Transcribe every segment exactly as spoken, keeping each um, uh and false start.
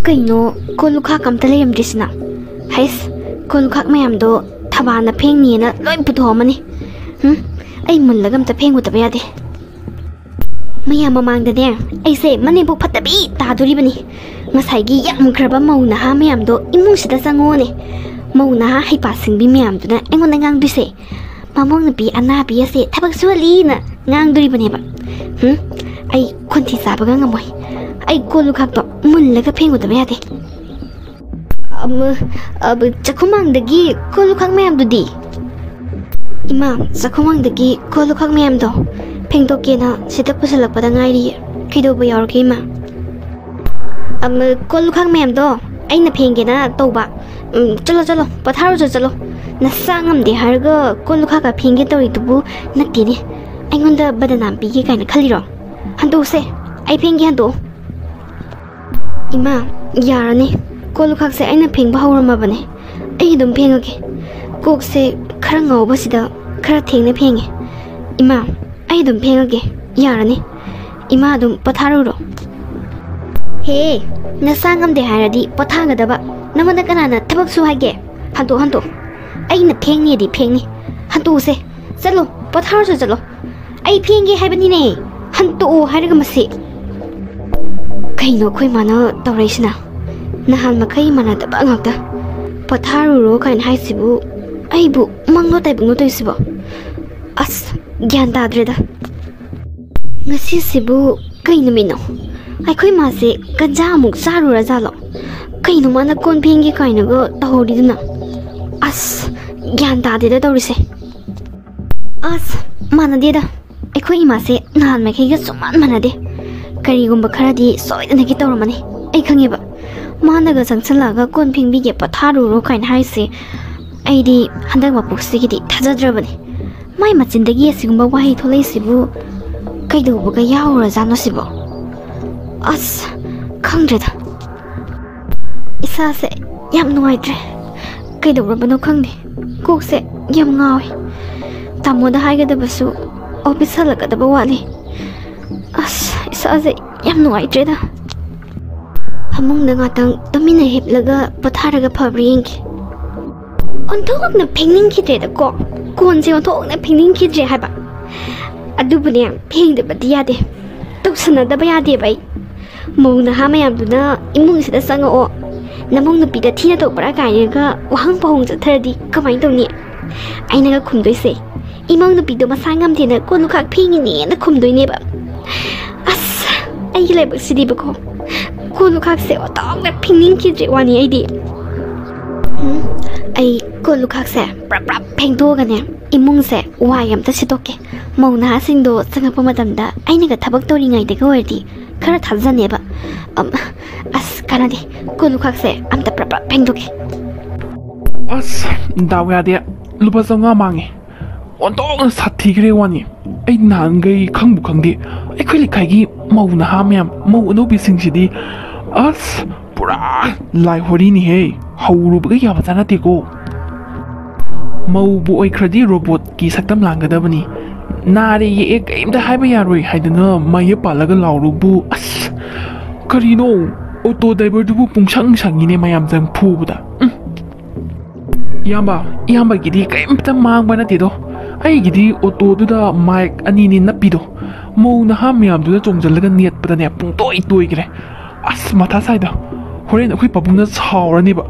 ꯀꯩꯅꯣ, ꯀꯣꯜ ꯂꯨꯈꯥꯛ ꯑꯝꯇ ꯂꯩꯔꯝꯗ꯭ꯔꯤꯁꯤꯅ? ꯍꯩꯁ, ꯀꯣꯜ ꯂꯨꯈꯥꯛ ꯃꯌꯥꯝꯗꯣ ꯊꯕꯥꯅ ꯐꯦꯡꯅꯤꯅ ꯂꯣꯏ ꯄꯨꯊꯣꯛꯑꯝꯃꯅꯤ꯫ ꯎꯝ, ꯑꯩ ꯃꯨꯜꯂꯒ ꯑꯝꯇ ꯐꯦꯡꯉꯨꯗꯕ ꯌꯥꯗꯦ꯫ ꯃꯌꯥꯝ ꯃꯃꯥꯡꯗꯅꯦ, ꯑꯩꯁꯦ ꯃꯅꯦꯝꯕꯣꯛ ꯐꯠꯇꯕꯤ ꯇꯥꯗꯣꯔꯤꯕꯅꯤ꯫ ꯉꯁꯥꯏꯒꯤ ꯌꯥꯝꯈ꯭ꯔꯕ ꯃꯧ ꯅꯍꯥ ꯃꯌꯥꯝꯗꯣ ꯏꯃꯨꯡꯁꯤꯗ ꯆꯪꯉꯣꯅꯦ꯫ ꯃꯧ ꯅꯍꯥ ꯍꯩꯄꯥ ꯁꯤꯡꯕꯤ ꯃꯌꯥꯝꯗꯨꯅ ꯑꯩꯉꯣꯟꯗ ꯉꯥꯡꯗꯣꯏꯁꯦ, ꯃꯃꯧ ꯅꯨꯄꯤ ꯑꯅꯥꯕꯤ ꯑꯁꯦ ꯊꯕꯛ ꯁꯨꯍꯜꯂꯤꯅ ꯉꯥꯡꯗꯣꯔꯤꯕꯅꯦꯕ꯫ ꯍꯨꯝ, ꯑꯩ ꯈꯣꯟꯊꯤ ꯆꯥꯕꯒ ꯉꯝꯃꯣꯏ꯫ ꯑꯩ ꯀꯣꯜ ꯂꯨꯈꯥꯛꯇꯣ ꯃꯨꯜꯂꯒ ꯐꯦꯡꯉꯨꯗꯕ ꯌꯥꯗꯦ꯫ ꯑꯃ, ꯑꯕ, ꯆꯥꯛꯈꯨꯝꯃꯥꯡꯗꯒꯤ ꯀꯣꯜ ꯂꯨꯈꯥꯛ ꯃꯌꯥꯝꯗꯨꯗꯤ? ꯏꯃꯥ, ꯆꯥꯛꯈꯨꯝꯃꯥꯡꯗꯒꯤ ꯀꯣꯜ ꯂꯨꯈꯥꯛ ꯃꯌꯥꯝꯗꯣ ꯐꯦꯡꯗꯣꯛꯀꯦꯅ ꯁꯤꯗ ꯄꯨꯁꯤꯜꯂꯛꯄꯗ ꯉꯥꯏꯔꯤꯌꯦ꯫ ꯀꯩꯗꯧꯕ ꯌꯥꯎꯔꯒꯦ, ꯏꯃꯥ? ꯑꯃ, ꯀꯣꯜ ꯂꯨꯈꯥꯛ ꯃꯌꯥꯝꯗꯣ ꯑꯩꯅ ꯐꯦꯡꯒꯦꯅ ꯇꯧꯕ꯫ ꯎꯝ, ꯆꯠꯂꯣ, ꯆꯠꯂꯣ, ꯄꯣꯊꯥꯔꯨꯆꯣ, ꯆꯠꯂꯣ꯫ ꯅꯁꯥ ꯉꯝꯗꯦ ꯍꯥꯏꯔꯒ ꯀꯣꯜ ꯂꯨꯈꯥꯛꯀ ꯐꯦꯡꯒꯦ ꯇꯧꯔꯤꯗꯨꯕꯨ ꯅꯠꯇꯦꯅꯦ꯫ ꯑꯩꯉꯣꯟꯗ ꯕꯗꯅꯥꯝ ꯄꯤꯒꯦ ꯀꯥꯏꯅ ꯈꯜꯂꯤꯔꯣ? ꯍꯟꯗꯣꯛꯎꯁꯦ, ꯑꯩ ꯐꯦꯡꯒꯦ, ꯍꯟꯗꯣꯛꯎ꯫ ꯏꯃꯥ, ꯌꯥꯔꯅꯤ꯫ ꯀꯣꯜ ꯂꯨꯈꯥꯛꯁꯦ ꯑꯩꯅ ꯐꯦꯡꯕ ꯍꯧꯔꯝꯃꯕꯅꯦ꯫ ꯑꯩ ꯑꯗꯨꯝ ꯐꯦꯡꯉꯒꯦ꯫ ꯀꯣꯛꯁꯦ ꯈꯔ ꯉꯥꯎꯕꯁꯤꯗ ꯈꯔ ꯊꯦꯡꯅ ꯐꯦꯡꯉꯦ꯫ ꯏꯃꯥ, ꯑꯩ ꯑꯗꯨꯝ ꯐꯦꯡꯉꯒꯦ꯫ ꯌꯥꯔꯅꯤ꯫ ꯏꯃꯥ ꯑꯗꯨꯝ ꯄꯣꯊꯥꯔꯨꯔꯣ꯫ ꯍꯦ, ꯅꯁꯥ ꯉꯝꯗꯦ ꯍꯥꯏꯔꯗꯤ ꯄꯣꯊꯥꯒꯗꯕ꯫ ꯅꯉꯣꯟꯗ ꯀꯅꯥꯅ ꯊꯕꯛ ꯁꯨ ꯍꯥꯏꯒꯦ? ꯍꯟꯇꯣꯛ, ꯍꯟꯇꯣꯛ꯫ ꯑꯩꯅ ꯐꯦꯡꯅꯤꯗꯤ ꯐꯦꯡꯅꯤ꯫ ꯍꯟꯇꯣꯛꯎꯁꯦ꯫ ꯆꯠꯂꯣ, ꯄꯣꯊꯥꯔꯨꯆꯣ, ꯆꯠꯂꯣ꯫ ꯑꯩ ꯐꯦꯡꯒꯦ ꯍꯥꯏꯕꯅꯤꯅꯦ꯫ ꯍꯟꯇꯣꯛꯑꯣ ꯍꯥꯏꯔꯒ ꯃꯁꯤ꯫ ꯀꯩꯅꯣ ꯑꯩꯈꯣꯏ ꯃꯥꯅ ꯇꯧꯔꯛꯏꯁꯤꯅ? ꯅꯍꯥꯟ ꯃꯈꯩ ꯃꯥꯟꯅꯗꯕ ꯉꯥꯛꯇ꯫ ꯄꯣꯊꯥꯔꯨꯔꯣ ꯀꯥꯏꯅ ꯍꯥꯏꯁꯤꯕꯨ ꯑꯩꯕꯨ ꯃꯪꯂꯣ ꯇꯥꯏꯕꯪꯂꯣ ꯇꯧꯔꯤꯁꯤꯕꯣ? ꯑꯁ, ꯒ꯭ꯌꯥꯟ ꯇꯥꯗ꯭ꯔꯦꯗ꯫ ꯉꯁꯤꯁꯤꯕꯨ ꯀꯩ ꯅꯨꯃꯤꯠꯅꯣ? ꯑꯩꯈꯣꯏ ꯃꯥꯁꯦ ꯒꯟꯖꯥ ꯑꯃꯨꯛ ꯆꯥꯔꯨꯔꯖꯥꯠꯂꯣ? ꯀꯩꯅꯣ ꯃꯥꯅ ꯀꯣꯟ ꯐꯦꯡꯒꯦ ꯀꯥꯏꯅꯒ ꯇꯧꯍꯧꯔꯤꯗꯨꯅ? ꯑꯁ, ꯒ꯭ꯌꯥꯟ ꯇꯥꯗꯦꯗ ꯇꯧꯔꯤꯁꯦ꯫ ꯑꯁ, ꯃꯥꯟꯅꯗꯦꯗ꯫ ꯑꯩꯈꯣꯏ ꯏꯃꯥꯁꯦ ꯅꯍꯥꯟ ꯃꯈꯩꯒ ꯁꯨꯡꯃꯥꯟ ꯃꯥꯟꯅꯗꯦ꯫ ꯀꯔꯤꯒꯨꯝꯕ ꯈꯔꯗꯤ ꯁꯣꯏꯗꯅꯒꯤ ꯇꯧꯔꯝꯃꯅꯤ꯫ ꯑꯩ ꯈꯪꯉꯦꯕ꯫ ꯃꯥꯅꯒ ꯆꯪꯁꯜꯂꯛꯑꯒ "ꯀꯣꯟ ꯐꯦꯡꯕꯤꯒꯦ, ꯄꯣꯊꯥꯔꯨꯔꯣ" ꯀꯥꯏꯅ ꯍꯥꯏꯔꯤꯁꯦ, ꯑꯩꯗꯤ ꯍꯟꯗꯛ ꯃꯄꯣꯛꯁꯤꯒꯤꯗꯤ ꯊꯥꯖꯗ꯭ꯔꯕꯅꯤ꯫ ꯃꯥꯏ ꯃꯆꯤꯟꯗꯒꯤ ꯑꯁꯤꯒꯨꯝꯕ ꯋꯥꯍꯩ ꯊꯣꯛꯂꯛꯏꯁꯤꯕꯨ ꯀꯩꯗꯧꯕꯒ ꯌꯥꯎꯔꯖꯥꯠꯅꯣ ꯁꯤꯕꯣ? ꯑꯁ, ꯈꯪꯗ꯭ꯔꯦꯗ꯫ ꯏꯁꯥꯁꯦ ꯌꯥꯝ ꯅꯨꯡꯉꯥꯏꯇ꯭ꯔꯦ꯫ ꯀꯩꯗꯧꯔꯕꯅꯣ ꯈꯪꯗꯦ꯫ ꯀꯣꯛꯁꯦ ꯌꯥꯝ ꯉꯥꯎꯋꯦ꯫ ꯇꯥꯃꯣꯗ ꯍꯥꯏꯒꯗꯕꯁꯨ ꯑꯣꯐꯤꯁ ꯍꯜꯂꯛꯀꯗꯕ ꯋꯥꯠꯂꯤ꯫ ꯑꯁ, ꯏꯁꯥꯁꯦ ꯌꯥꯝ ꯅꯨꯡꯉꯥꯏꯇ꯭ꯔꯦꯗ꯫ ꯐꯃꯨꯡꯗ ꯉꯥꯛꯇꯪ ꯇꯨꯃꯤꯟꯅ ꯍꯤꯞꯂꯒ ꯄꯣꯊꯥꯔꯒ ꯐꯕ꯭ꯔꯥ ꯌꯦꯡꯒꯦ꯫ ꯑꯣꯟꯊꯣꯛꯅ ꯐꯦꯡꯅꯤꯡꯈꯤꯗ꯭ꯔꯦꯗꯀꯣ꯫ ꯀꯣꯟꯁꯦ ꯑꯣꯟꯊꯣꯛꯅ ꯐꯦꯡꯅꯤꯡꯈꯤꯗ꯭ꯔꯦ ꯍꯥꯏꯕ꯫ ꯑꯗꯨꯕꯨꯅꯦ, ꯐꯦꯡꯗꯕꯗꯤ ꯌꯥꯗꯦ꯫ ꯇꯧꯁꯟꯅꯗꯕ ꯌꯥꯗꯦꯕ ꯑꯩ꯫ ꯃꯧ ꯅꯍꯥ ꯃꯌꯥꯝꯗꯨꯅ ꯏꯃꯨꯡꯁꯤꯗ ꯆꯪꯉꯛꯑꯣ, ꯅꯃꯧ ꯅꯨꯄꯤꯗ ꯊꯤꯅ ꯇꯧꯕ꯭ꯔꯥ ꯀꯥꯏꯅꯒ ꯋꯥꯍꯪ ꯄꯥꯎꯍꯪ ꯆꯠꯊꯔꯗꯤ ꯀꯃꯥꯏꯅ ꯇꯧꯅꯤ? ꯑꯩꯅꯒ ꯈꯨꯝꯗꯣꯏꯁꯦ, "ꯏꯃꯧ ꯅꯨꯄꯤꯗꯣ ꯃꯁꯥ ꯉꯝꯗꯦꯅ ꯀꯣꯜ ꯂꯨꯈꯥꯛ ꯐꯦꯡꯉꯤꯅꯦꯅ" ꯈꯨꯝꯗꯣꯏꯅꯦꯕ꯫ ꯑꯁ, ꯑꯩꯒꯤ ꯂꯥꯏꯕꯛꯁꯤꯗꯤꯕꯀꯣ, ꯀꯣꯜ ꯂꯨꯈꯥꯛꯁꯦ ꯑꯣꯟꯊꯣꯛꯅ ꯐꯦꯡꯅꯤꯡꯈꯤꯗ꯭ꯔꯦ ꯋꯥꯅꯤ ꯑꯩꯗꯤ꯫ ꯎꯝ, ꯑꯩ ꯀꯣꯜ ꯂꯨꯈꯥꯛꯁꯦ ꯄ꯭ꯔꯞ ꯄ꯭ꯔꯞ ꯐꯦꯡꯗꯣꯛꯑꯒꯅꯦ, ꯏꯃꯨꯡꯁꯦ ꯋꯥꯏ ꯑꯝꯇ ꯁꯤꯠꯇꯣꯛꯀꯦ꯫ ꯃꯧ ꯅꯍꯥꯁꯤꯡꯗꯣ ꯆꯪꯉꯛꯄ ꯃꯇꯝꯗ ꯑꯩꯅꯒ ꯊꯕꯛ ꯇꯧꯔꯤꯉꯩꯗꯒ ꯑꯣꯏꯔꯗꯤ ꯈꯔ ꯊꯥꯖꯅꯦꯕ꯫ ꯑꯝ, ꯑꯁ, ꯀꯥꯟꯅꯗꯦ, ꯀꯣꯜ ꯂꯨꯈꯥꯛꯁꯦ ꯑꯝꯇ ꯄ꯭ꯔꯞ ꯄ꯭ꯔꯞ ꯐꯦꯡꯗꯣꯛꯀꯦ꯫ ꯑꯁ, ꯗꯥꯎ ꯌꯥꯗꯦ, ꯂꯨꯄꯥ ꯆꯥꯝꯃꯉꯥ ꯃꯥꯡꯉꯦ꯫ ꯑꯣꯟꯊꯣꯛꯅ ꯁꯥꯊꯤꯈ꯭ꯔꯦ ꯋꯥꯅꯤ꯫ ꯑꯩ ꯅꯍꯥꯟꯈꯩ ꯈꯪꯕꯨ ꯈꯪꯗꯦ, ꯑꯩꯈꯣꯏ ꯂꯩꯀꯥꯏꯒꯤ ꯃꯧ ꯅꯍꯥ ꯃꯌꯥꯝ, ꯃꯧ ꯑꯅꯧꯕꯤꯁꯤꯡꯁꯤꯗꯤ ꯑꯁ, ꯄꯨꯔꯥ ꯂꯥꯏ ꯍꯣꯔꯤꯅꯤꯍꯦ꯫ ꯍꯧꯔꯨꯕꯒ ꯌꯥꯕ ꯆꯥ ꯅꯠꯇꯦꯀꯣ꯫ ꯃꯧꯕꯨ ꯑꯣꯏꯈ꯭ꯔꯗꯤ ꯔꯣꯕꯣꯠꯀꯤ ꯁꯛꯇꯝ ꯂꯥꯡꯒꯗꯕꯅꯤ꯫ ꯅꯥꯔꯦ ꯌꯦꯛꯑꯦ ꯀꯔꯤꯝꯇ ꯍꯥꯏꯕ ꯌꯥꯔꯣꯏ ꯍꯥꯏꯗꯅ ꯃꯌꯦꯞ ꯄꯥꯜꯂꯒ ꯂꯥꯎꯔꯨꯕꯨ꯫ ꯑꯁ, ꯀꯔꯤꯅꯣ? ꯑꯣꯇꯣ ꯗ꯭ꯔꯥꯏꯚꯔꯗꯨꯕꯨ ꯄꯨꯡꯁꯪ ꯁꯪꯉꯤꯅꯦ ꯃꯌꯥꯝ ꯆꯪ ꯐꯨꯕꯗ꯫ ꯎꯝ꯫ ꯏꯌꯥꯝꯕ, ꯏꯌꯥꯝꯕꯒꯤꯗꯤ ꯀꯔꯤꯝꯇ ꯃꯥꯡꯕ ꯅꯠꯇꯦꯗꯣ꯫ ꯑꯩꯒꯤꯗꯤ ꯑꯣꯇꯣꯗꯨꯗ ꯃꯥꯏꯛ ꯑꯅꯤꯅꯤ ꯅꯞꯄꯤꯗꯣ꯫ ꯃꯧ ꯅꯍꯥ ꯃꯌꯥꯝꯗꯨꯅ ꯆꯣꯡꯁꯤꯜꯂꯒ ꯅꯦꯠꯄꯗꯅꯦ ꯄꯨꯡꯇꯣꯏ ꯇꯣꯏꯈ꯭ꯔꯦ꯫ ꯑꯁ, ꯃꯊꯥ ꯁꯥꯏꯗ꯫ ꯍꯣꯔꯦꯟ ꯑꯩꯈꯣꯏ ꯄꯥꯕꯨꯡꯅ ꯁꯥꯎꯔꯅꯦꯕ꯫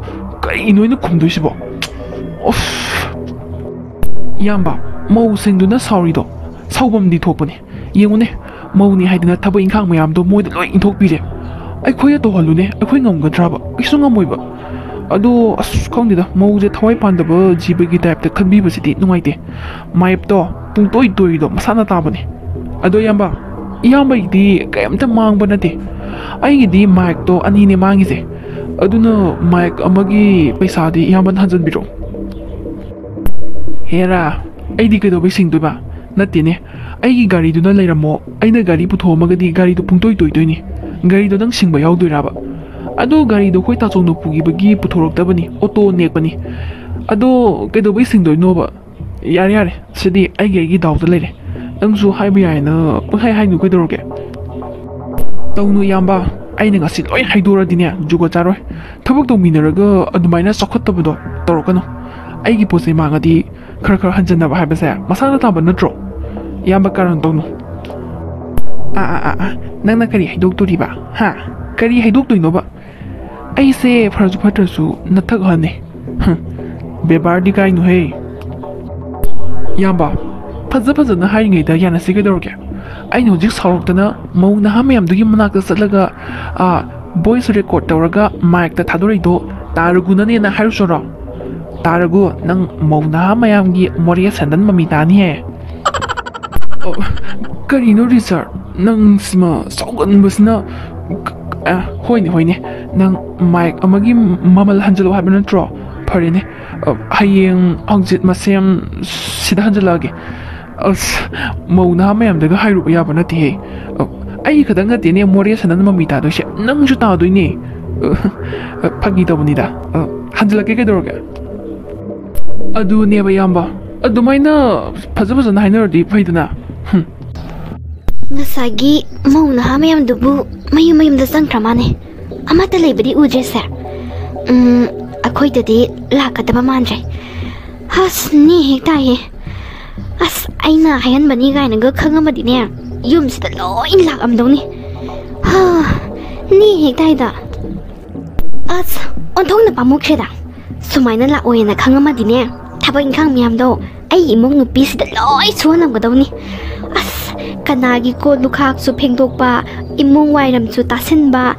ꯀꯩꯅꯣ ꯑꯩꯅ ꯈꯨꯝꯗꯣꯏꯁꯤꯕꯣ? ꯎꯐ꯫ ꯏꯌꯥꯝꯕ, ꯃꯧꯁꯤꯡꯗꯨꯅ ꯁꯥꯎꯔꯤꯗꯣ ꯁꯥꯎꯐꯝꯗꯤ ꯊꯣꯛꯄꯅꯦ꯫ ꯌꯦꯡꯉꯨꯅꯦ, ꯃꯧꯅꯤ ꯍꯥꯏꯗꯅ ꯊꯕꯛ ꯏꯪꯈꯥꯡ ꯃꯌꯥꯝꯗꯣ ꯃꯣꯏꯗ ꯂꯣꯏ ꯏꯟꯊꯣꯛꯄꯤꯔꯦ꯫ ꯑꯩꯈꯣꯏꯅ ꯇꯧꯍꯜꯂꯨꯅꯦ, ꯑꯩꯈꯣꯏ ꯉꯝꯒꯗ꯭ꯔꯕ? ꯀꯩꯁꯨ ꯉꯝꯃꯣꯏꯕ꯫ ꯑꯗꯣ ꯑꯁ, ꯈꯪꯗꯦꯗ, ꯃꯧꯁꯦ ꯊꯋꯥꯏ ꯄꯥꯟꯗꯕ ꯖꯤꯕꯒꯤ ꯇꯥꯏꯞꯇ ꯈꯟꯕꯤꯕꯁꯤꯗꯤ ꯅꯨꯡꯉꯥꯏꯇꯦ꯫ ꯃꯥꯏꯞꯇꯣ ꯄꯨꯡꯇꯣꯏ ꯇꯣꯏꯔꯤꯗꯣ ꯃꯁꯥꯅ ꯇꯥꯕꯅꯦ꯫ ꯑꯗꯣ ꯏꯌꯥꯝꯕ, ꯏꯌꯥꯝꯕꯒꯤꯗꯤ ꯀꯩꯝꯇ ꯃꯥꯡꯕ ꯅꯠꯇꯦ꯫ ꯑꯩꯒꯤꯗꯤ ꯃꯥꯏꯛꯇꯣ ꯑꯅꯤꯅꯦ ꯃꯥꯡꯉꯤꯁꯦ꯫ ꯑꯗꯨꯅ ꯃꯥꯏꯛ ꯑꯃꯒꯤ ꯄꯩꯁꯥꯗꯤ ꯏꯌꯥꯝꯕꯅ ꯍꯟꯖꯟꯕꯤꯔꯣ꯫ ꯍꯦꯔꯥ, ꯑꯩꯗꯤ ꯀꯩꯗꯧꯕꯩ ꯁꯤꯡꯗꯣꯏꯕ? ꯅꯠꯇꯦꯅꯦ, ꯑꯩꯒꯤ ꯒꯥꯔꯤꯗꯨꯅ ꯂꯩꯔꯝꯃꯣ, ꯑꯩꯅ ꯒꯥꯔꯤ ꯄꯨꯊꯣꯛꯑꯝꯃꯒꯗꯤ ꯒꯥꯔꯤꯗꯣ ꯄꯨꯡꯇꯣꯏ ꯇꯣꯏꯗꯣꯏꯅꯤ꯫ ꯒꯥꯔꯤꯗꯣ ꯅꯪ ꯁꯤꯡꯕ ꯌꯥꯎꯗꯣꯏꯔꯕ? ꯑꯗꯣ ꯒꯥꯔꯤꯗꯣ ꯑꯩꯈꯣꯏ ꯇꯥꯆꯧꯅ ꯄꯨꯈꯤꯕꯒꯤ ꯄꯨꯊꯣꯔꯛꯇꯕꯅꯤ, ꯑꯣꯇꯣ ꯅꯦꯛꯄꯅꯤ꯫ ꯑꯗꯣ ꯀꯩꯗꯧꯕꯩ ꯁꯤꯡꯗꯣꯏꯅꯣꯕ? ꯌꯥꯔꯦ, ꯌꯥꯔꯦ, ꯁꯤꯗꯤ ꯑꯩꯒꯤ, ꯑꯩꯒꯤ ꯗꯥꯎꯗ ꯂꯩꯔꯦ꯫ ꯅꯪꯁꯨ ꯍꯥꯏꯕ ꯌꯥꯏꯅ ꯄꯪꯍꯥꯏ ꯍꯥꯏꯅꯨ, ꯀꯩꯗꯧꯔꯒꯦ? ꯇꯧꯅꯨ ꯏꯌꯥꯝꯕ, ꯑꯩꯅ ꯉꯁꯤ ꯂꯣꯏ ꯍꯥꯏꯗꯣꯔꯗꯤꯅꯦ, ꯖꯨꯒꯣꯠ ꯆꯥꯔꯣꯏ꯫ ꯊꯕꯛ ꯇꯧꯃꯤꯟꯅꯔꯒ ꯑꯗꯨꯃꯥꯏꯅ ꯆꯥꯎꯈꯠꯇꯕꯗꯣ ꯇꯧꯔꯛꯀꯅꯨ꯫ ꯑꯩꯒꯤ ꯄꯣꯠ ꯆꯩ ꯃꯥꯡꯉꯗꯤ ꯈꯔ ꯈꯔ ꯍꯟꯖꯟꯅꯕ ꯍꯥꯏꯕꯁꯦ ꯃꯁꯥꯅ ꯇꯥꯕ ꯅꯠꯇ꯭ꯔꯣ? ꯏꯌꯥꯝꯕ, ꯀꯥꯔꯟ ꯇꯧꯅꯨ꯫ ꯑꯥ, ꯑꯥ, ꯑꯥ, ꯑꯥ, ꯅꯪꯅ ꯀꯔꯤ ꯍꯥꯏꯗꯣꯛꯇꯣꯔꯤꯕ? ꯍꯥ? ꯀꯔꯤ ꯍꯥꯏꯗꯣꯛꯇꯣꯏꯅꯣꯕ? ꯑꯩꯁꯦ ꯐꯔꯁꯨ ꯐꯠꯇ꯭ꯔꯁꯨ ꯅꯊꯛ ꯑꯍꯟꯅꯦ꯫ ꯍꯝ, ꯕꯦꯕꯥꯔꯗꯤ ꯀꯥꯏꯅꯨꯍꯦ꯫ ꯏꯌꯥꯝꯕ, ꯐꯖ ꯐꯖꯅ ꯍꯥꯏꯔꯤꯉꯩꯗ ꯌꯥꯅꯁꯤ ꯀꯩꯗꯧꯔꯒꯦ? ꯑꯩꯅ ꯍꯧꯖꯤꯛ ꯁꯥꯎꯔꯛꯇꯅ ꯃꯧ ꯅꯍꯥ ꯃꯌꯥꯝꯗꯨꯒꯤ ꯃꯅꯥꯛꯇ ꯆꯠꯂꯒ, ꯑꯥ, ꯚꯣꯏꯁ ꯔꯦꯀꯣꯔꯠ ꯇꯧꯔꯒ ꯃꯥꯏꯛꯇ ꯊꯥꯗꯣꯔꯛꯏꯗꯣ ꯇꯥꯔꯒꯨꯅꯅꯦꯅ ꯍꯥꯏꯔꯨꯆꯣꯔꯣ? ꯇꯥꯔꯒꯨ, ꯅꯪ ꯃꯧ ꯅꯍꯥ ꯃꯌꯥꯝꯒꯤ ꯃꯣꯔꯦ ꯁꯦꯟꯗꯟ ꯃꯃꯤ ꯇꯥꯅꯤꯍꯦ꯫ ꯑꯣ, ꯀꯔꯤꯅꯣ ꯔꯤꯆꯥꯔꯗ, ꯅꯪꯁꯤꯃ ꯁꯥꯎꯒꯟꯕꯁꯤꯅ꯫ ꯑ, ꯍꯣꯏꯅꯦ, ꯍꯣꯏꯅꯦ, ꯅꯪ ꯃꯥꯏꯛ ꯑꯃꯒꯤ ꯃꯃꯜ ꯍꯟꯖꯤꯜꯂꯣ ꯍꯥꯏꯕ ꯅꯠꯇ꯭ꯔꯣ? ꯐꯔꯦꯅꯦ, ꯑ, ꯍꯌꯦꯡ ꯍꯪꯆꯤꯠ ꯃꯁꯦꯝ ꯁꯤꯗ ꯍꯟꯖꯤꯜꯂꯛꯑꯒꯦ꯫ ꯑꯁ, ꯃꯧ ꯅꯍꯥ ꯃꯌꯥꯝꯗꯒ ꯍꯥꯏꯔꯨꯕ ꯌꯥꯕ ꯅꯠꯇꯦꯍꯦ꯫ ꯑ, ꯑꯩ ꯈꯛꯇꯪ ꯅꯠꯇꯦꯅꯦ ꯃꯣꯔꯦ ꯁꯅꯥꯅ ꯃꯃꯤ ꯇꯥꯗꯣꯏꯁꯦ, ꯅꯪꯁꯨ ꯇꯥꯗꯣꯏꯅꯦ꯫ ꯑ, ꯑ, ꯐꯥꯒꯤ ꯇꯧꯕꯅꯤꯗ꯫ ꯑ, ꯍꯟꯖꯤꯜꯂꯛꯀꯦ ꯀꯩꯗꯧꯔꯒꯦ? ꯑꯗꯨꯅꯦꯕ, ꯏꯌꯥꯝꯕ, ꯑꯗꯨꯃꯥꯏꯅ ꯐꯖ ꯐꯖꯅ ꯍꯥꯏꯅꯔꯗꯤ ꯐꯩꯗꯅ꯫ ꯍꯨꯝ꯫ ꯉꯁꯥꯏꯒꯤ ꯃꯧ ꯅꯍꯥ ꯃꯌꯥꯝꯗꯨꯕꯨ ꯃꯌꯨꯝ ꯃꯌꯨꯝꯗ ꯆꯪꯈ꯭ꯔ ꯃꯥꯅꯦ꯫ ꯑꯃꯠꯇ ꯂꯩꯕꯗꯤ ꯎꯗ꯭ꯔꯦꯁꯦ꯫ ꯎꯝ, ꯑꯩꯈꯣꯏꯗꯗꯤ ꯂꯥꯛꯀꯗꯕ ꯃꯥꯟꯗ꯭ꯔꯦ꯫ ꯑꯁ, ꯅꯦ ꯍꯦꯛ ꯇꯥꯏꯌꯦ꯫ ꯑꯁ, ꯑꯩꯅ ꯍꯥꯏꯍꯟꯕꯅꯤ ꯀꯥꯏꯅꯒ ꯈꯪꯉꯝꯃꯗꯤꯅꯦ, ꯌꯨꯝꯁꯤꯗ ꯂꯣꯏ ꯂꯥꯛꯑꯝꯗꯧꯅꯤ꯫ ꯍꯥ, ꯅꯦ ꯍꯦꯛ ꯇꯥꯏꯗ꯫ ꯑꯁ, ꯑꯣꯟꯊꯣꯛꯅ ꯄꯥꯝꯃꯨꯈ꯭ꯔꯦꯗ꯫ ꯁꯨꯃꯥꯏꯅ ꯂꯥꯛꯑꯣꯏꯅ ꯈꯪꯉꯝꯃꯗꯤꯅꯦ, ꯊꯕꯛ ꯏꯪꯈꯥꯡ ꯃꯌꯥꯝꯗꯣ ꯑꯩꯒꯤ ꯏꯃꯧ ꯅꯨꯄꯤꯁꯤꯗ ꯂꯣꯏ ꯁꯨꯍꯜꯂꯝꯒꯗꯧꯅꯤ꯫ ꯑꯁ, ꯀꯅꯥꯒꯤ ꯀꯣꯜ ꯂꯨꯈꯥꯛꯁꯨ ꯐꯦꯡꯗꯣꯛꯄ, ꯏꯃꯨꯡ ꯋꯥꯏꯔꯝꯁꯨ ꯇꯥꯁꯤꯟꯕ,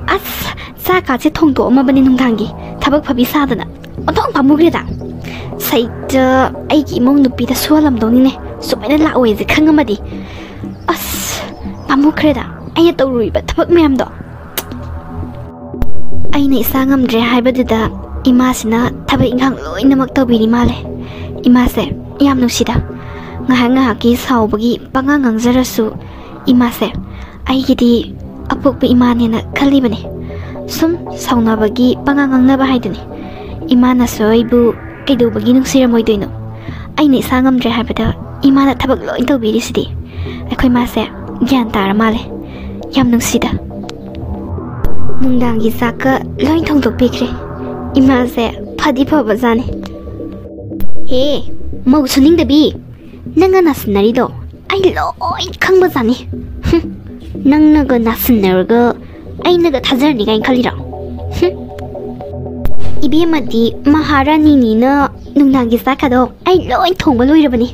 ꯑꯁ, ꯆꯥꯛꯀꯥꯁꯦ ꯊꯣꯡꯗꯣꯛꯑꯝꯃꯕꯅꯤ ꯅꯨꯡꯗꯥꯡꯒꯤ, ꯊꯕꯛ ꯐꯕꯤ ꯁꯥꯗꯅ꯫ ꯑꯣꯟꯊꯣꯛꯅ ꯄꯥꯝꯃꯨꯈ꯭ꯔꯦꯗ꯫ ꯁꯩꯇ, ꯑꯩꯒꯤ ꯏꯃꯧ ꯅꯨꯄꯤꯗ ꯁꯨꯍꯜꯂꯝꯗꯧꯅꯤꯅꯦ, ꯁꯨꯃꯥꯏꯅ ꯂꯥꯛꯑꯣꯏꯁꯦ ꯈꯪꯉꯝꯃꯗꯤ꯫ ꯑꯁ, ꯄꯥꯝꯃꯨꯈ꯭ꯔꯦꯗ ꯑꯩꯅ ꯇꯧꯔꯨꯔꯤꯕ ꯊꯕꯛ ꯃꯌꯥꯝꯗꯣ꯫ ꯑꯩꯅ ꯏꯁꯥ ꯉꯝꯗ꯭ꯔꯦ ꯍꯥꯏꯕꯗꯨꯗ ꯏꯃꯥꯁꯤꯅ ꯊꯕꯛ ꯏꯪꯈꯥꯡ ꯂꯣꯏꯅꯃꯛ ꯇꯧꯕꯤꯔꯤ ꯃꯥꯜꯂꯦ꯫ ꯏꯃꯥꯁꯦ ꯌꯥꯝ ꯅꯨꯡꯁꯤꯗ꯫ ꯉꯥꯏꯍꯥꯛ ꯉꯥꯏꯍꯥꯛꯀꯤ ꯁꯥꯎꯕꯒꯤ ꯄꯉꯥꯡ ꯉꯥꯡꯖꯔꯁꯨ, ꯏꯃꯥꯁꯦ ꯑꯩꯒꯤꯗꯤ ꯑꯄꯣꯛꯄ ꯏꯃꯥꯅꯦꯅ ꯈꯜꯂꯤꯕꯅꯤ꯫ ꯁꯨꯝ ꯁꯥꯎꯅꯕꯒꯤ ꯄꯉꯥꯡ ꯉꯥꯡꯅꯕ ꯍꯥꯏꯗꯨꯅꯤ꯫ ꯏꯃꯥꯅꯁꯨ ꯑꯩꯕꯨ ꯀꯩꯗꯧꯕꯒꯤ ꯅꯨꯡꯁꯤꯔꯝꯃꯣꯏꯗꯣꯏꯅꯣ? ꯑꯩꯅ ꯏꯁꯥ ꯉꯝꯗ꯭ꯔꯦ ꯍꯥꯏꯕꯗ ꯏꯃꯥꯅ ꯊꯕꯛ ꯂꯣꯏ ꯇꯧꯕꯤꯔꯤꯁꯤꯗꯤ꯫ ꯑꯩꯈꯣꯏ ꯃꯥꯁꯦ ꯒ꯭ꯌꯥꯟ ꯇꯥꯔ ꯃꯥꯜꯂꯦ꯫ ꯌꯥꯝ ꯅꯨꯡꯁꯤꯗ꯫ ꯅꯨꯡꯗꯥꯡꯒꯤ ꯆꯥꯛꯀ ꯂꯣꯏ ꯊꯣꯡꯗꯣꯛꯄꯤꯈ꯭ꯔꯦ꯫ ꯏꯃꯥꯁꯦ ꯐꯗꯤ ꯐꯕꯖꯥꯠꯅꯤ꯫ ꯍꯦ, ꯃꯧ ꯁꯨꯅꯤꯡꯗꯕꯤ, ꯅꯪꯅ ꯅꯥꯁꯤꯟꯅꯔꯤꯗꯣ ꯑꯩ ꯂꯣꯏ ꯈꯪꯕꯖꯥꯠꯅꯤ꯫ ꯍꯨꯝ, ꯅꯪꯅꯒ ꯅꯥꯁꯤꯟꯅꯔꯒ ꯑꯩꯅꯒ ꯊꯥꯖꯔꯅꯤ ꯀꯥꯏꯅ ꯈꯜꯂꯤꯔꯣ? ꯍꯨꯝ꯫ ꯏꯕꯦꯝꯃꯗꯤ ꯃꯍꯥꯔꯥꯅꯤꯅꯤꯅ ꯅꯨꯡꯗꯥꯡꯒꯤ ꯆꯥꯛꯀꯗꯣ ꯑꯩ ꯂꯣꯏ ꯊꯣꯡꯕ ꯂꯣꯏꯔꯕꯅꯤ꯫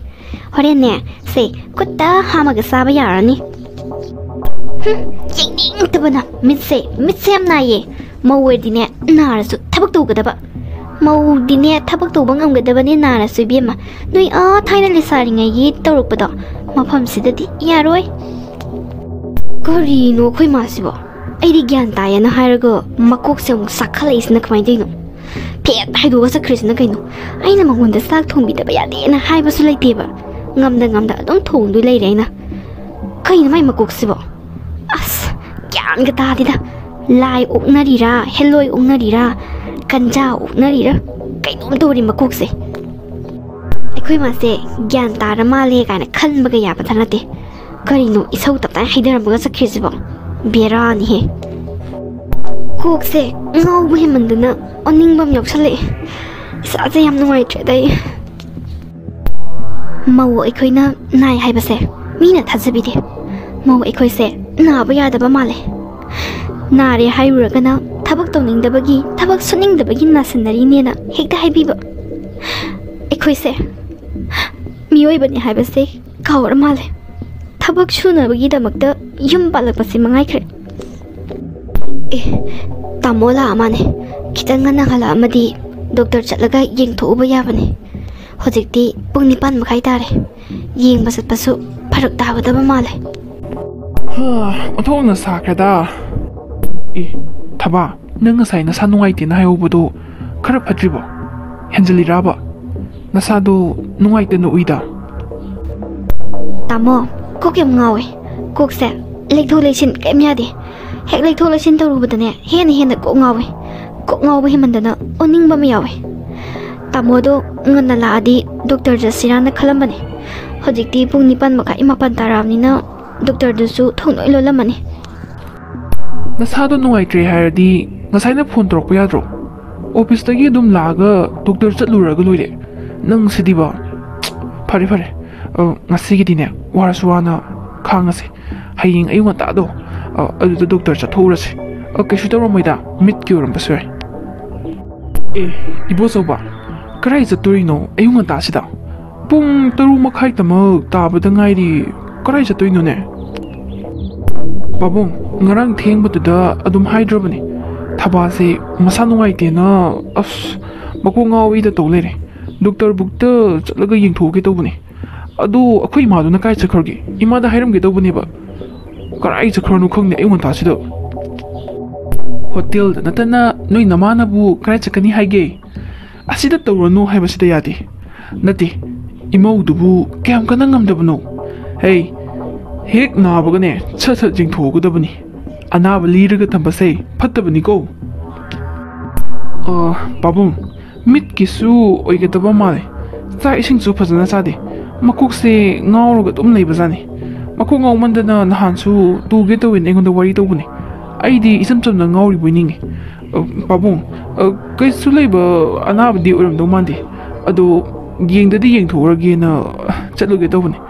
ꯍꯣꯔꯦꯟꯅꯦ, ꯁꯦ, ꯈꯨꯠꯇ ꯍꯥꯝꯃꯒ ꯆꯥꯕ ꯌꯥꯔꯅꯤ꯫ ꯍꯨꯝ, ꯌꯦꯡꯅꯤꯡꯗꯕꯅ ꯃꯤꯠꯁꯦ, ꯃꯤꯠꯁꯦ ꯌꯥꯝ ꯅꯥꯏꯌꯦ꯫ ꯃꯧ ꯑꯣꯏꯔꯗꯤꯅꯦ, ꯅꯥꯔꯁꯨ ꯊꯕꯛ ꯇꯧꯒꯗꯕ꯫ ꯃꯧꯗꯤꯅꯦ, ꯊꯕꯛ ꯇꯧꯕ ꯉꯝꯒꯗꯕꯅꯦ, ꯅꯥꯔꯁꯨ ꯏꯕꯦꯝꯃ꯫ ꯅꯣꯏ ꯑꯥ ꯊꯥꯏꯅ ꯂꯩꯁꯥꯔꯤꯉꯩꯒꯤ ꯇꯧꯔꯛꯄꯗꯣ, ꯃꯐꯝꯁꯤꯗꯗꯤ ꯌꯥꯔꯣꯏ꯫ ꯀꯔꯤꯅꯣ ꯑꯩꯈꯣꯏ ꯃꯥꯁꯤꯕꯣ? ꯑꯩꯗꯤ ꯒ꯭ꯌꯥꯟ ꯇꯥꯏꯌꯦꯅ ꯍꯥꯏꯔꯒ ꯃꯀꯣꯛꯁꯦ ꯑꯃꯨꯛ ꯆꯥꯛꯈꯠꯂꯛꯏꯁꯤꯅ ꯀꯃꯥꯏꯅ ꯇꯧꯔꯤꯅꯣ? ꯐꯦꯠ ꯍꯥꯏꯗꯣꯛꯑꯒ ꯆꯠꯈ꯭ꯔꯤꯁꯤꯅ ꯀꯩꯅꯣ? ꯑꯩꯅ ꯃꯉꯣꯟꯗ ꯆꯥꯛ ꯊꯣꯡꯕꯤꯗꯕ ꯌꯥꯗꯦꯅ ꯍꯥꯏꯕꯁꯨ ꯂꯩꯇꯦꯕ꯫ ꯉꯝꯗ ꯉꯝꯗ ꯑꯗꯨꯝ ꯊꯣꯡꯗꯣꯏ ꯂꯩꯔꯦ ꯑꯩꯅ꯫ ꯀꯩꯅꯣ ꯃꯥꯏ ꯃꯀꯣꯛꯁꯤꯕꯣ? ꯑꯁ, ꯒ꯭ꯌꯥꯟꯒ ꯇꯥꯗꯦꯗ꯫ ꯂꯥꯏ ꯑꯣꯛꯅꯔꯤꯔꯥ, ꯍꯦꯂꯣꯏ ꯑꯣꯛꯅꯔꯤꯔꯥ, ꯀꯟꯖꯥ ꯑꯣꯛꯅꯔꯤꯔꯥ, ꯀꯩꯅꯣꯝ ꯇꯧꯔꯤ ꯃꯀꯣꯛꯁꯦ꯫ ꯑꯩꯈꯣꯏ ꯃꯥꯁꯦ ꯒ꯭ꯌꯥꯟ ꯇꯥꯔ ꯃꯥꯜꯂꯦ ꯀꯥꯏꯅ ꯈꯟꯕꯒ ꯌꯥꯕ ꯅꯠꯇꯦ꯫ ꯀꯔꯤꯅꯣ ꯏꯁꯧ ꯇꯞꯇꯥꯏ ꯍꯩꯊꯔꯝꯃꯒ ꯆꯠꯈ꯭ꯔꯤꯁꯤꯕꯣ? ꯕꯦꯔꯥꯅꯤꯍꯦ꯫ ꯀꯣꯛꯁꯦ ꯉꯥꯎꯕ ꯍꯦꯟꯃꯟꯗꯅ ꯑꯣꯅꯤꯡꯕ ꯑꯃ ꯌꯥꯎꯁꯜꯂꯛꯑꯦ꯫ ꯏꯁꯥꯁꯦ ꯌꯥꯝ ꯅꯨꯡꯉꯥꯏꯇ꯭ꯔꯦꯗ ꯑꯩ꯫ ꯃꯧ ꯑꯩꯈꯣꯏꯅ ꯅꯥꯏ ꯍꯥꯏꯕꯁꯦ ꯃꯤꯅ ꯊꯥꯖꯕꯤꯗꯦ꯫ ꯃꯧ ꯑꯩꯈꯣꯏꯁꯦ ꯅꯥꯕ ꯌꯥꯗꯕ ꯃꯥꯜꯂꯦ꯫ ꯅꯥꯔꯦ ꯍꯥꯏꯔꯨꯔꯒꯅ ꯊꯕꯛ ꯇꯧꯅꯤꯡꯗꯕꯒꯤ, ꯊꯕꯛ ꯁꯨꯅꯤꯡꯗꯕꯒꯤ ꯅꯥꯁꯤꯟꯅꯔꯤꯅꯦꯅ ꯍꯦꯛꯇ ꯍꯥꯏꯕꯤꯕ꯫ ꯑꯩꯈꯣꯏꯁꯦ ꯃꯤꯑꯣꯏꯕꯅꯤ ꯍꯥꯏꯕꯁꯦ ꯀꯥꯎꯔ ꯃꯥꯜꯂꯦ꯫ ꯊꯕꯛ ꯁꯨꯅꯕꯒꯤꯗꯃꯛꯇ ꯌꯨꯝ ꯄꯥꯜꯂꯛꯄꯁꯦ ꯃꯉꯥꯏꯈ꯭ꯔꯦ꯫ ꯑꯦ, ꯇꯥꯃꯣ ꯂꯥꯛꯑ ꯃꯥꯅꯦ꯫ ꯈꯤꯇꯪ ꯉꯟꯅ ꯍꯜꯂꯛꯑꯝꯃꯗꯤ ꯗꯣꯛꯇꯔ ꯆꯠꯂꯒ ꯌꯦꯡꯊꯣꯛꯎꯕ ꯌꯥꯕꯅꯦ꯫ ꯍꯧꯖꯤꯛꯇꯤ ꯄꯨꯡ ꯅꯤꯄꯥꯟ ꯃꯈꯥꯏ ꯇꯥꯔꯦ꯫ ꯌꯦꯡꯕ ꯆꯠꯄꯁꯨ ꯐꯔꯛ ꯇꯥꯒꯗꯕ ꯃꯥꯜꯂꯦ꯫ ꯍꯥ, ꯑꯣꯟꯊꯣꯛꯅ ꯁꯥꯈ꯭ꯔꯦꯗ꯫ ꯑꯦ, ꯊꯕꯥ, ꯅꯪ ꯉꯁꯥꯏ ꯅꯁꯥ ꯅꯨꯡꯉꯥꯏꯇꯦꯅ ꯍꯥꯏꯍꯧꯕꯗꯣ ꯈꯔ ꯐꯠꯇ꯭ꯔꯤꯕꯣ? ꯍꯦꯟꯖꯤꯜꯂꯤꯔꯕ? ꯅꯁꯥꯗꯣ ꯅꯨꯡꯉꯥꯏꯇꯅ ꯎꯏꯗ꯫ ꯇꯥꯃꯣ, ꯀꯣꯛ ꯌꯥꯝ ꯉꯥꯎꯋꯦ꯫ ꯀꯣꯛꯁꯦ ꯂꯩꯊꯣꯛ ꯂꯩꯁꯤꯟ ꯀꯩꯝ ꯌꯥꯗꯦ꯫ ꯍꯦꯛ ꯂꯩꯊꯣꯛ ꯂꯩꯁꯤꯟ ꯇꯧꯔꯨꯕꯗꯅꯦ, ꯍꯦꯟꯅ ꯍꯦꯟꯅ ꯀꯣꯛ ꯉꯥꯎꯋꯦ꯫ ꯀꯣꯛ ꯉꯥꯎꯕ ꯍꯦꯟꯃꯟꯗꯅ ꯑꯣꯅꯤꯡꯕ ꯑꯃ ꯌꯥꯎꯋꯦ꯫ ꯇꯥꯃꯣꯗꯣ ꯉꯟꯅ ꯂꯥꯛꯑꯗꯤ ꯗꯣꯛꯇꯔ ꯆꯠꯁꯤꯔꯥꯅ ꯈꯜꯂꯝꯕꯅꯦ꯫ ꯍꯧꯖꯤꯛꯇꯤ ꯄꯨꯡ ꯅꯤꯄꯥꯟ ꯃꯈꯥꯏ, ꯃꯥꯄꯟ ꯇꯥꯔꯛꯑꯕꯅꯤꯅ ꯗꯣꯛꯇꯔꯗꯨꯁꯨ ꯊꯣꯡ ꯂꯣꯏ ꯂꯣꯜꯂꯝꯃꯅꯤ꯫ ꯅꯁꯥꯗꯣ ꯅꯨꯡꯉꯥꯏꯇ꯭ꯔꯦ ꯍꯥꯏꯔꯗꯤ ꯉꯁꯥꯏꯅ ꯐꯣꯟ ꯇꯧꯔꯛꯄ ꯌꯥꯗ꯭ꯔꯣ? ꯑꯣꯐꯤꯁꯇꯒꯤ ꯑꯗꯨꯝ ꯂꯥꯛꯑꯒ ꯗꯣꯛꯇꯔ ꯆꯠꯂꯨꯔꯒ ꯂꯣꯏꯔꯦ꯫ ꯅꯪ ꯁꯤꯗꯤꯕ꯫ ꯐꯔꯦ, ꯐꯔꯦ꯫ ꯑ, ꯉꯁꯤꯒꯤꯗꯤꯅꯦ, ꯋꯥꯔꯁꯨ ꯋꯥꯅ ꯈꯥꯡꯉꯁꯦ꯫ ꯍꯌꯦꯡ ꯑꯌꯨꯛ ꯉꯟꯇꯥꯗꯣ, ꯑ, ꯑꯗꯨꯗ ꯗꯣꯛꯇꯔ ꯆꯠꯊꯣꯛꯎꯔꯁꯦ꯫ ꯑ, ꯀꯩꯁꯨ ꯇꯧꯔꯝꯃꯣꯏꯗ, ꯃꯤꯠꯀꯤ ꯑꯣꯏꯔꯝꯕꯁꯨ ꯌꯥꯏ꯫ ꯑꯦ, ꯏꯕꯣꯆꯧꯕ, ꯀꯗꯥꯏ ꯆꯠꯇꯣꯔꯤꯅꯣ ꯑꯌꯨꯛ ꯉꯟꯇꯥꯁꯤꯗ? ꯄꯨꯡ ꯇꯔꯨꯛ ꯃꯈꯥꯏ ꯇꯃꯛ ꯇꯥꯕꯗ ꯉꯥꯏꯔꯤ, ꯀꯗꯥꯏ ꯆꯠꯇꯣꯏꯅꯣꯅꯦ? ꯄꯥꯕꯨꯡ, ꯉꯔꯥꯡ ꯊꯦꯡꯕꯗꯨꯗ ꯑꯗꯨꯝ ꯍꯥꯏꯗ꯭ꯔꯕꯅꯤ, ꯊꯕꯥꯁꯦ ꯃꯁꯥ ꯅꯨꯡꯉꯥꯏꯇꯦꯅ, ꯑꯁ, ꯃꯀꯣꯛ ꯉꯥꯎꯏꯗ ꯇꯧ ꯂꯩꯔꯦ꯫ ꯗꯣꯛꯇꯔ ꯕꯨꯛꯇ ꯆꯠꯂꯒ ꯌꯦꯡꯊꯣꯛꯎꯒꯦ ꯇꯧꯕꯅꯤ꯫ ꯑꯗꯣ ꯑꯩꯈꯣꯏ ꯏꯃꯥꯗꯨꯅ ꯀꯥꯏ ꯆꯠꯈ꯭ꯔꯒꯦ? ꯏꯃꯥꯗ ꯍꯥꯏꯔꯝꯒꯦ ꯇꯧꯕꯅꯦꯕ꯫ ꯀꯔꯥꯏ ꯆꯠꯈ꯭ꯔꯅꯣ ꯈꯪꯗꯦ ꯑꯌꯨꯛ ꯉꯟꯇꯥꯁꯤꯗ꯫ ꯍꯣꯇꯦꯜꯗ ꯅꯠꯇꯅ ꯅꯣꯏ ꯅꯃꯥꯅꯕꯨ ꯀꯔꯥꯏ ꯆꯠꯀꯅꯤ ꯍꯥꯏꯒꯦ? ꯑꯁꯤꯗ ꯇꯧꯔꯅꯨ ꯍꯥꯏꯕꯁꯤꯗ ꯌꯥꯗꯦ꯫ ꯅꯠꯇꯦ, ꯏꯃꯧꯗꯨꯕꯨ ꯀꯌꯥꯝ ꯀꯟꯅ ꯉꯝꯗꯕꯅꯣ? ꯍꯩ, ꯍꯦꯛ ꯅꯥꯕꯒꯅꯦ ꯁꯠ ꯁꯠ ꯌꯦꯡꯊꯣꯛꯎꯒꯗꯕꯅꯤ꯫ ꯑꯅꯥꯕ ꯂꯤꯔꯒ ꯊꯝꯕꯁꯦ ꯐꯠꯇꯕꯅꯤꯀꯣ꯫ ꯑ, ꯄꯥꯕꯨꯡ, ꯃꯤꯠꯀꯤꯁꯨ ꯑꯣꯏꯒꯗꯕ ꯃꯥꯜꯂꯦ꯫ ꯆꯥꯛ ꯏꯁꯤꯡꯁꯨ ꯐꯖꯅ ꯆꯥꯗꯦ꯫ ꯃꯀꯣꯛꯁꯦ ꯉꯥꯎꯔꯒ ꯑꯗꯨꯝ ꯂꯩꯕꯖꯥꯠꯅꯤ꯫ ꯃꯀꯣꯛ ꯉꯥꯎꯃꯟꯗꯅ ꯅꯍꯥꯟꯁꯨ ꯇꯨꯒꯦ ꯇꯧꯋꯦꯅ ꯑꯩꯉꯣꯟꯗ ꯋꯥꯔꯤ ꯇꯧꯕꯅꯦ꯫ ꯑꯩꯗꯤ ꯏꯆꯝ ꯆꯝꯅ ꯉꯥꯎꯔꯤꯕꯣꯏ ꯅꯤꯡꯉꯤ꯫ ꯑ, ꯄꯥꯕꯨꯡ, ꯑ, ꯀꯩꯁꯨ ꯂꯩꯕ ꯑꯅꯥꯕꯗꯤ ꯑꯣꯏꯔꯝꯗꯧ ꯃꯥꯟꯗꯦ꯫ ꯑꯗꯣ ꯌꯦꯡꯗꯗꯤ ꯌꯦꯡꯊꯣꯛꯎꯔꯒꯦꯅ ꯆꯠꯂꯨꯒꯦ ꯇꯧꯕꯅꯦ꯫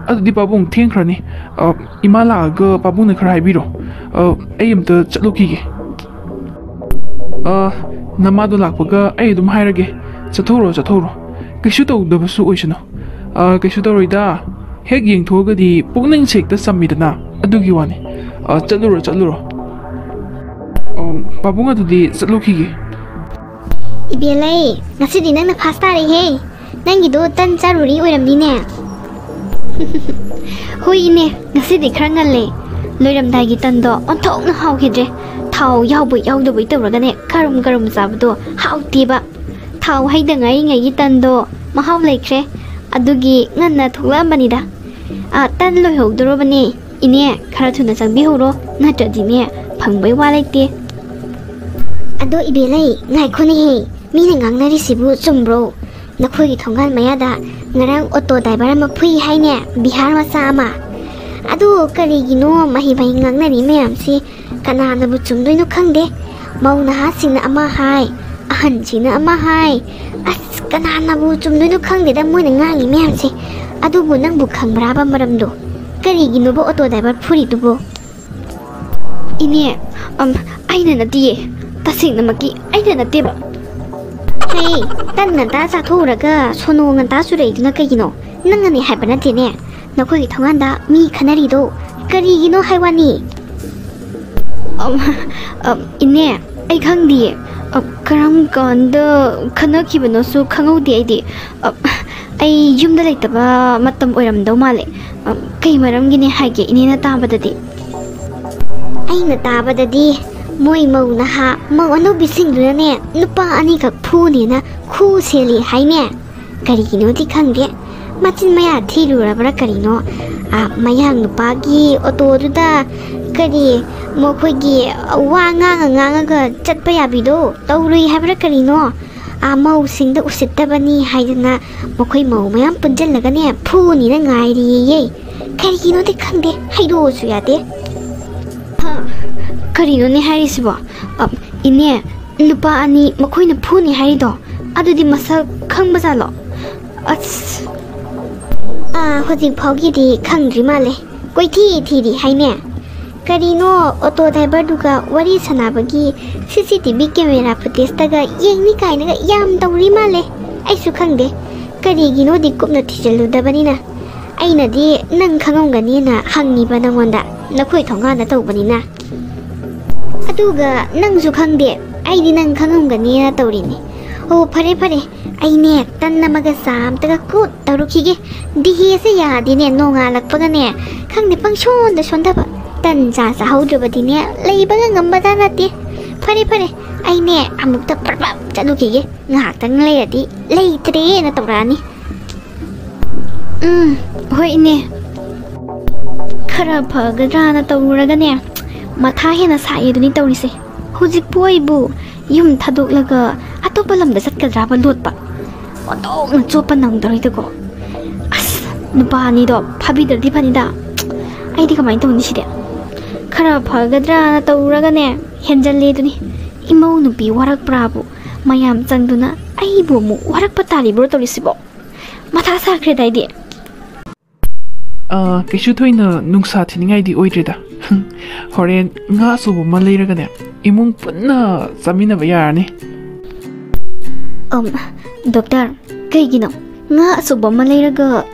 ꯑꯗꯨꯗꯤ ꯄꯥꯕꯨꯡ ꯊꯦꯡꯈ꯭ꯔꯅꯤ꯫ ꯑ, ꯏꯃꯥ ꯂꯥꯛꯑꯒ ꯄꯥꯕꯨꯡꯅ ꯈꯔ ꯍꯥꯏꯕꯤꯔꯣ꯫ ꯑ, ꯑꯩ ꯑꯝꯇ ꯆꯠꯂꯨꯈꯤꯒꯦ꯫ ꯑ, ꯅꯃꯥꯗꯣ ꯂꯥꯛꯄꯒ ꯑꯩ ꯑꯗꯨꯝ ꯍꯥꯏꯔꯒꯦ꯫ ꯆꯠꯊꯣꯛꯎꯔꯣ, ꯆꯠꯊꯣꯛꯎꯔꯣ꯫ ꯀꯩꯁꯨ ꯇꯧꯗꯕꯁꯨ ꯑꯣꯏꯁꯅꯨ꯫ ꯑ, ꯀꯩꯁꯨ ꯇꯧꯔꯣꯏꯗ꯫ ꯍꯦꯛ ꯌꯦꯡꯊꯣꯛꯑꯒꯗꯤ ꯄꯨꯛꯅꯤꯡꯁꯦ ꯍꯦꯛꯇ ꯆꯝꯃꯤꯗꯅ, ꯑꯗꯨꯒꯤ ꯋꯥꯅꯤ꯫ ꯑ, ꯆꯠꯂꯨꯔꯣ, ꯆꯠꯂꯨꯔꯣ꯫ ꯑ, ꯄꯥꯕꯨꯡ ꯑꯗꯨꯗꯤ ꯆꯠꯂꯨꯈꯤꯒꯦ꯫ ꯏꯕꯦꯜꯂꯩ, ꯉꯁꯤꯗꯤ ꯅꯪꯅ ꯐꯥꯁ ꯇꯥꯔꯦꯍꯦ꯫ ꯅꯪꯒꯤꯗꯣ ꯇꯟ ꯆꯥꯔꯨꯔꯤ ꯑꯣꯏꯔꯝꯅꯤꯅꯦ꯫ ꯍꯣꯏ ꯏꯅꯦ, ꯉꯁꯤꯗꯤ ꯈꯔ ꯉꯜꯂꯦ꯫ ꯂꯣꯏꯔꯝꯗꯥꯏꯒꯤ ꯇꯟꯗꯣ ꯑꯣꯟꯊꯣꯛꯅ ꯍꯥꯎꯈꯤꯗ꯭ꯔꯦ꯫ ꯊꯥꯎ ꯌꯥꯎꯕꯣꯏ ꯌꯥꯎꯗꯕꯣꯏ ꯇꯧꯔꯒꯅꯦ, ꯀꯔꯨꯝ ꯀꯔꯨꯝ ꯆꯥꯕꯗꯣ ꯍꯥꯎꯇꯦꯕ꯫ ꯊꯥꯎ ꯍꯩꯗ ꯉꯥꯏꯔꯤꯉꯩꯒꯤ ꯇꯟꯗꯣ ꯃꯍꯥꯎ ꯂꯩꯈ꯭ꯔꯦ꯫ ꯑꯗꯨꯒꯤ ꯉꯟꯅ ꯊꯣꯛꯂꯛꯑꯝꯕꯅꯤꯗ꯫ ꯑ, ꯇꯟ ꯂꯣꯏꯍꯧꯗꯣꯔꯕꯅꯦ꯫ ꯏꯅꯦ, ꯈꯔ ꯊꯨꯅ ꯆꯪꯕꯤꯍꯧꯔꯣ, ꯅꯠꯇ꯭ꯔꯗꯤꯅꯦ, ꯐꯪꯕꯩ ꯋꯥ ꯂꯩꯇꯦ꯫ ꯑꯗꯣ ꯏꯕꯦꯜꯂꯩ, ꯉꯥꯏꯈꯣꯅꯦꯍꯦ, ꯃꯤꯅ ꯉꯥꯡꯅꯔꯤꯁꯤꯕꯨ ꯆꯨꯝꯕ꯭ꯔꯣ? ꯅꯈꯣꯏꯒꯤ ꯊꯣꯡꯒꯥꯟ ꯃꯌꯥꯗ ꯉꯔꯥꯡ ꯑꯣꯇꯣ ꯗ꯭ꯔꯥꯏꯚꯔ ꯑꯃ ꯐꯨꯏ ꯍꯥꯏꯅꯦ, ꯕꯤꯍꯥꯔ ꯃꯆꯥ ꯑꯃ꯫ ꯑꯗꯨ ꯀꯔꯤꯒꯤꯅꯣ ꯃꯍꯩ ꯃꯍꯩ ꯉꯥꯡꯅꯔꯤ ꯃꯌꯥꯝꯁꯤ? ꯀꯅꯥꯅꯕꯨ ꯆꯨꯝꯗꯣꯏꯅꯣ ꯈꯪꯗꯦ꯫ ꯃꯧ ꯅꯍꯥꯁꯤꯡꯅ ꯑꯃ ꯍꯥꯏ, ꯑꯍꯟꯁꯤꯡꯅ ꯑꯃ ꯍꯥꯏ꯫ ꯑꯁ, ꯀꯅꯥꯅꯕꯨ ꯆꯨꯝꯗꯣꯏꯅꯣ ꯈꯪꯗꯦꯗ ꯃꯣꯏꯅ ꯉꯥꯡꯉꯤ ꯃꯌꯥꯝꯁꯦ꯫ ꯑꯗꯨꯕꯨ ꯅꯪꯕꯨ ꯈꯪꯕ꯭ꯔꯥꯕ ꯃꯔꯝꯗꯣ? ꯀꯔꯤꯒꯤꯅꯣꯕ ꯑꯣꯇꯣ ꯗ꯭ꯔꯥꯏꯚꯔ ꯐꯨꯔꯤꯗꯨꯕꯣ? ꯏꯅꯦ, ꯑꯝ, ꯑꯩꯅ ꯅꯠꯇꯤꯌꯦ꯫ ꯇꯁꯦꯡꯅꯃꯛꯀꯤ ꯑꯩꯅ ꯅꯠꯇꯦꯕ꯫ ꯍꯦ, ꯇꯟ ꯉꯟꯇꯥ ꯆꯥꯊꯣꯛꯎꯔꯒ ꯁꯣꯅꯣ ꯉꯟꯇꯥ ꯆꯨꯔꯛꯏꯗꯨꯅ ꯀꯩꯒꯤꯅꯣ? ꯅꯪꯅꯅꯦ ꯍꯥꯏꯕ ꯅꯠꯇꯦꯅꯦ꯫ ꯅꯈꯣꯏꯒꯤ ꯊꯣꯡꯒꯥꯟꯗ ꯃꯤ ꯈꯟꯅꯔꯤꯗꯣ ꯀꯔꯤꯒꯤꯅꯣ ꯍꯥꯏ ꯋꯥꯅꯤ? ꯑꯝ, ꯑꯝ, ꯏꯅꯦ, ꯑꯩ ꯈꯪꯗꯤꯌꯦ꯫ ꯑꯝ, ꯀꯔꯝ ꯀꯥꯟꯗ ꯈꯟꯅꯈꯤꯕꯅꯣꯁꯨ ꯈꯪꯍꯧꯗꯦ ꯑꯩꯗꯤ꯫ ꯑꯝ, ꯑꯩ ꯌꯨꯝꯗ ꯂꯩꯇꯕ ꯃꯇꯝ ꯑꯣꯏꯔꯝꯗꯧ ꯃꯥꯜꯂꯦ꯫ ꯑꯝ, ꯀꯩ ꯃꯔꯝꯒꯤꯅꯦ ꯍꯥꯏꯒꯦ ꯏꯅꯦꯅ ꯇꯥꯕꯗꯗꯤ? ꯑꯩꯅ ꯇꯥꯕꯗꯗꯤ ꯃꯣꯏ ꯃꯧ ꯅꯍꯥ, ꯃꯧ ꯑꯅꯧꯕꯤꯁꯤꯡꯗꯨꯅꯅꯦ ꯅꯨꯄꯥ ꯑꯅꯤꯈꯛ ꯐꯨꯅꯦꯅ ꯈꯨ ꯁꯦꯜꯂꯤ ꯍꯥꯏꯅꯦ꯫ ꯀꯔꯤꯒꯤꯅꯣꯗꯤ ꯈꯪꯗꯦ, ꯃꯆꯤꯟ ꯃꯌꯥ ꯊꯤꯔꯨꯔꯕ꯭ꯔꯥ ꯀꯔꯤꯅꯣ, ꯑꯥ, ꯃꯌꯥꯡ ꯅꯨꯄꯥꯒꯤ ꯑꯣꯇꯣꯗꯨꯗ ꯀꯔꯤ ꯃꯈꯣꯏꯒꯤ ꯋꯥ ꯉꯥꯡꯉ ꯉꯥꯡꯉꯒ ꯆꯠꯄ ꯌꯥꯕꯤꯗꯣ ꯇꯧꯔꯨꯏ ꯍꯥꯏꯕ꯭ꯔꯥ ꯀꯔꯤꯅꯣ? ꯑꯥ, ꯃꯧꯁꯤꯡꯗ ꯎꯁꯤꯠꯇꯕꯅꯤ ꯍꯥꯏꯗꯅ ꯃꯈꯣꯏ ꯃꯧ ꯃꯌꯥꯝ ꯄꯨꯟꯁꯤꯜꯂꯒꯅꯦ ꯐꯨꯅꯤꯅ ꯉꯥꯏꯔꯤꯌꯦ꯫ ꯀꯔꯤꯒꯤꯅꯣꯗꯤ ꯈꯪꯗꯦ, ꯍꯥꯏꯗꯣꯛꯑꯁꯨ ꯌꯥꯗꯦ꯫ ꯍꯥ? ꯀꯔꯤꯅꯣꯅꯦ ꯍꯥꯏꯔꯤꯁꯤꯕꯣ? ꯑ, ꯏꯅꯦ, ꯅꯨꯄꯥ ꯑꯅꯤ ꯃꯈꯣꯏꯅ ꯐꯨꯅꯤ ꯍꯥꯏꯔꯤꯗꯣ, ꯑꯗꯨꯗꯤ ꯃꯁꯛ ꯈꯪꯕꯖꯥꯠꯂꯣ? ꯑꯁ꯫ ꯑꯥ, ꯍꯧꯖꯤꯛ ꯐꯥꯎꯒꯤꯗꯤ ꯈꯪꯗ꯭ꯔꯤ ꯃꯥꯜꯂꯦ꯫ ꯀꯣꯏꯊꯤ ꯊꯤꯔꯤ ꯍꯥꯏꯅꯦ꯫ ꯀꯔꯤꯅꯣ, ꯑꯣꯇꯣ ꯗ꯭ꯔꯥꯏꯚꯔꯗꯨꯒ ꯋꯥꯔꯤ ꯁꯥꯟꯅꯕꯒꯤ ꯁꯤ ꯁꯤ ꯇꯤ ꯚꯤ ꯀꯦꯃꯦꯔꯥ ꯐꯨꯇꯦꯖꯇꯒ ꯌꯦꯡꯅꯤ ꯀꯥꯏꯅꯒ ꯌꯥꯝ ꯇꯧꯔꯤ ꯃꯥꯜꯂꯦ꯫ ꯑꯩꯁꯨ ꯈꯪꯗꯦ, ꯀꯔꯤꯒꯤꯅꯣꯗꯤ ꯀꯨꯞꯅ ꯊꯤꯖꯤꯜꯂꯨꯗꯕꯅꯤꯅ꯫ ꯑꯩꯅꯗꯤ ꯅꯪ ꯈꯪꯉꯝꯒꯅꯤꯅ ꯍꯪꯉꯤꯕ ꯅꯪꯉꯣꯟꯗ, ꯅꯈꯣꯏ ꯊꯣꯡꯒꯥꯟꯗ ꯇꯧꯕꯅꯤꯅ꯫ ꯑꯗꯨꯒ ꯅꯪꯁꯨ ꯈꯪꯗꯦ, ꯑꯩꯗꯤ ꯅꯪ ꯈꯪꯉꯝꯒꯅꯤꯅ ꯇꯧꯔꯤꯅꯤ꯫ ꯑꯣ, ꯐꯔꯦ ꯐꯔꯦ, ꯑꯩꯅꯦ ꯇꯟ ꯑꯃꯒ ꯆꯥ ꯑꯃꯇꯒ ꯀꯨꯠ ꯇꯧꯔꯨꯈꯤꯒꯦ꯫ ꯗꯤꯍꯦꯁꯦ ꯌꯥꯗꯦꯅꯦ, ꯅꯣꯡꯉꯥꯜꯂꯛꯄꯒꯅꯦ ꯈꯪꯗꯦ ꯄꯪꯁꯣꯟꯗ ꯁꯣꯟꯊꯕ꯫ ꯇꯟ ꯆꯥ ꯆꯥꯍꯧꯗ꯭ꯔꯕꯗꯤꯅꯦ ꯂꯩꯕꯒ ꯉꯝꯕꯖꯥꯠ ꯅꯠꯇꯦ꯫ ꯐꯔꯦ ꯐꯔꯦ, ꯑꯩꯅꯦ ꯑꯃꯨꯛꯇ ꯄ꯭ꯔꯞ ꯄ꯭ꯔꯞ ꯆꯠꯂꯨꯈꯤꯒꯦ, ꯉꯥꯏꯍꯥꯛꯇꯪ ꯂꯩꯔꯗꯤ ꯂꯩꯇ꯭ꯔꯦꯅ ꯇꯧꯔꯛꯑꯅꯤ꯫ ꯎꯝ, ꯍꯣꯏ ꯏꯅꯦ꯫ ꯈꯔ ꯐꯒꯗ꯭ꯔꯥꯅ ꯇꯧꯔꯨꯔꯒꯅꯦ, ꯃꯊꯥ ꯍꯦꯟꯅ ꯁꯥꯏꯌꯦ ꯑꯗꯨꯅꯤ ꯇꯧꯔꯤꯁꯦ꯫ ꯍꯧꯖꯤꯛꯄꯨ ꯑꯩꯕꯨ ꯌꯨꯝ ꯊꯥꯗꯣꯛꯂꯒ ꯑꯇꯣꯞꯄ ꯂꯝꯗ ꯆꯠꯀꯗ꯭ꯔꯥꯕ ꯂꯣꯠꯄ? ꯑꯣꯟꯊꯣꯛꯅ ꯆꯣꯞꯄ ꯅꯪꯗꯧꯔꯤꯗꯀꯣ꯫ ꯑꯁ, ꯅꯨꯄꯥ ꯑꯅꯤꯗꯣ ꯐꯥꯕꯤꯗ꯭ꯔꯗꯤ ꯐꯅꯤꯗ꯫ ꯑꯩꯗꯤ ꯀꯃꯥꯏꯅ ꯇꯧꯅꯤ ꯁꯤꯗꯤ? ꯈꯔ ꯐꯒꯗ꯭ꯔꯥꯅ ꯇꯧꯔꯒꯅꯦ, ꯍꯦꯟꯖꯜꯂꯦ ꯑꯗꯨꯅꯤ꯫ ꯏꯃꯧ ꯅꯨꯄꯤ ꯋꯥꯔꯛꯄ꯭ꯔꯥꯕꯨ ꯃꯌꯥꯝ ꯆꯪꯗꯨꯅ ꯑꯩꯕꯨ ꯑꯃꯨꯛ ꯋꯥꯔꯛꯄ ꯇꯥꯔꯤꯕ꯭ꯔꯣ ꯇꯧꯔꯤꯁꯤꯕꯣ? ꯃꯊꯥ ꯁꯥꯈ꯭ꯔꯦꯗ ꯑꯩꯗꯤ꯫ ꯑꯥ, ꯀꯩꯁꯨ ꯊꯣꯏꯅ ꯅꯨꯡꯁꯥ ꯊꯤꯅꯤꯡꯉꯥꯏꯗꯤ ꯑꯣꯏꯗ꯭ꯔꯦꯗ꯫ ꯍꯣꯔꯦꯟ ꯉꯥ ꯑꯆꯧꯕ ꯑꯃ ꯂꯩꯔꯒꯅꯦ, ꯏꯃꯨꯡ ꯄꯨꯟꯅ ꯆꯥꯃꯤꯟꯅꯕ ꯌꯥꯔꯅꯤ꯫ ꯑꯝ, ꯗꯣꯛꯇꯔ, ꯀꯩꯒꯤꯅꯣ ꯉꯥ ꯑꯆꯧꯕ ꯑꯃ ꯂꯩꯔꯒ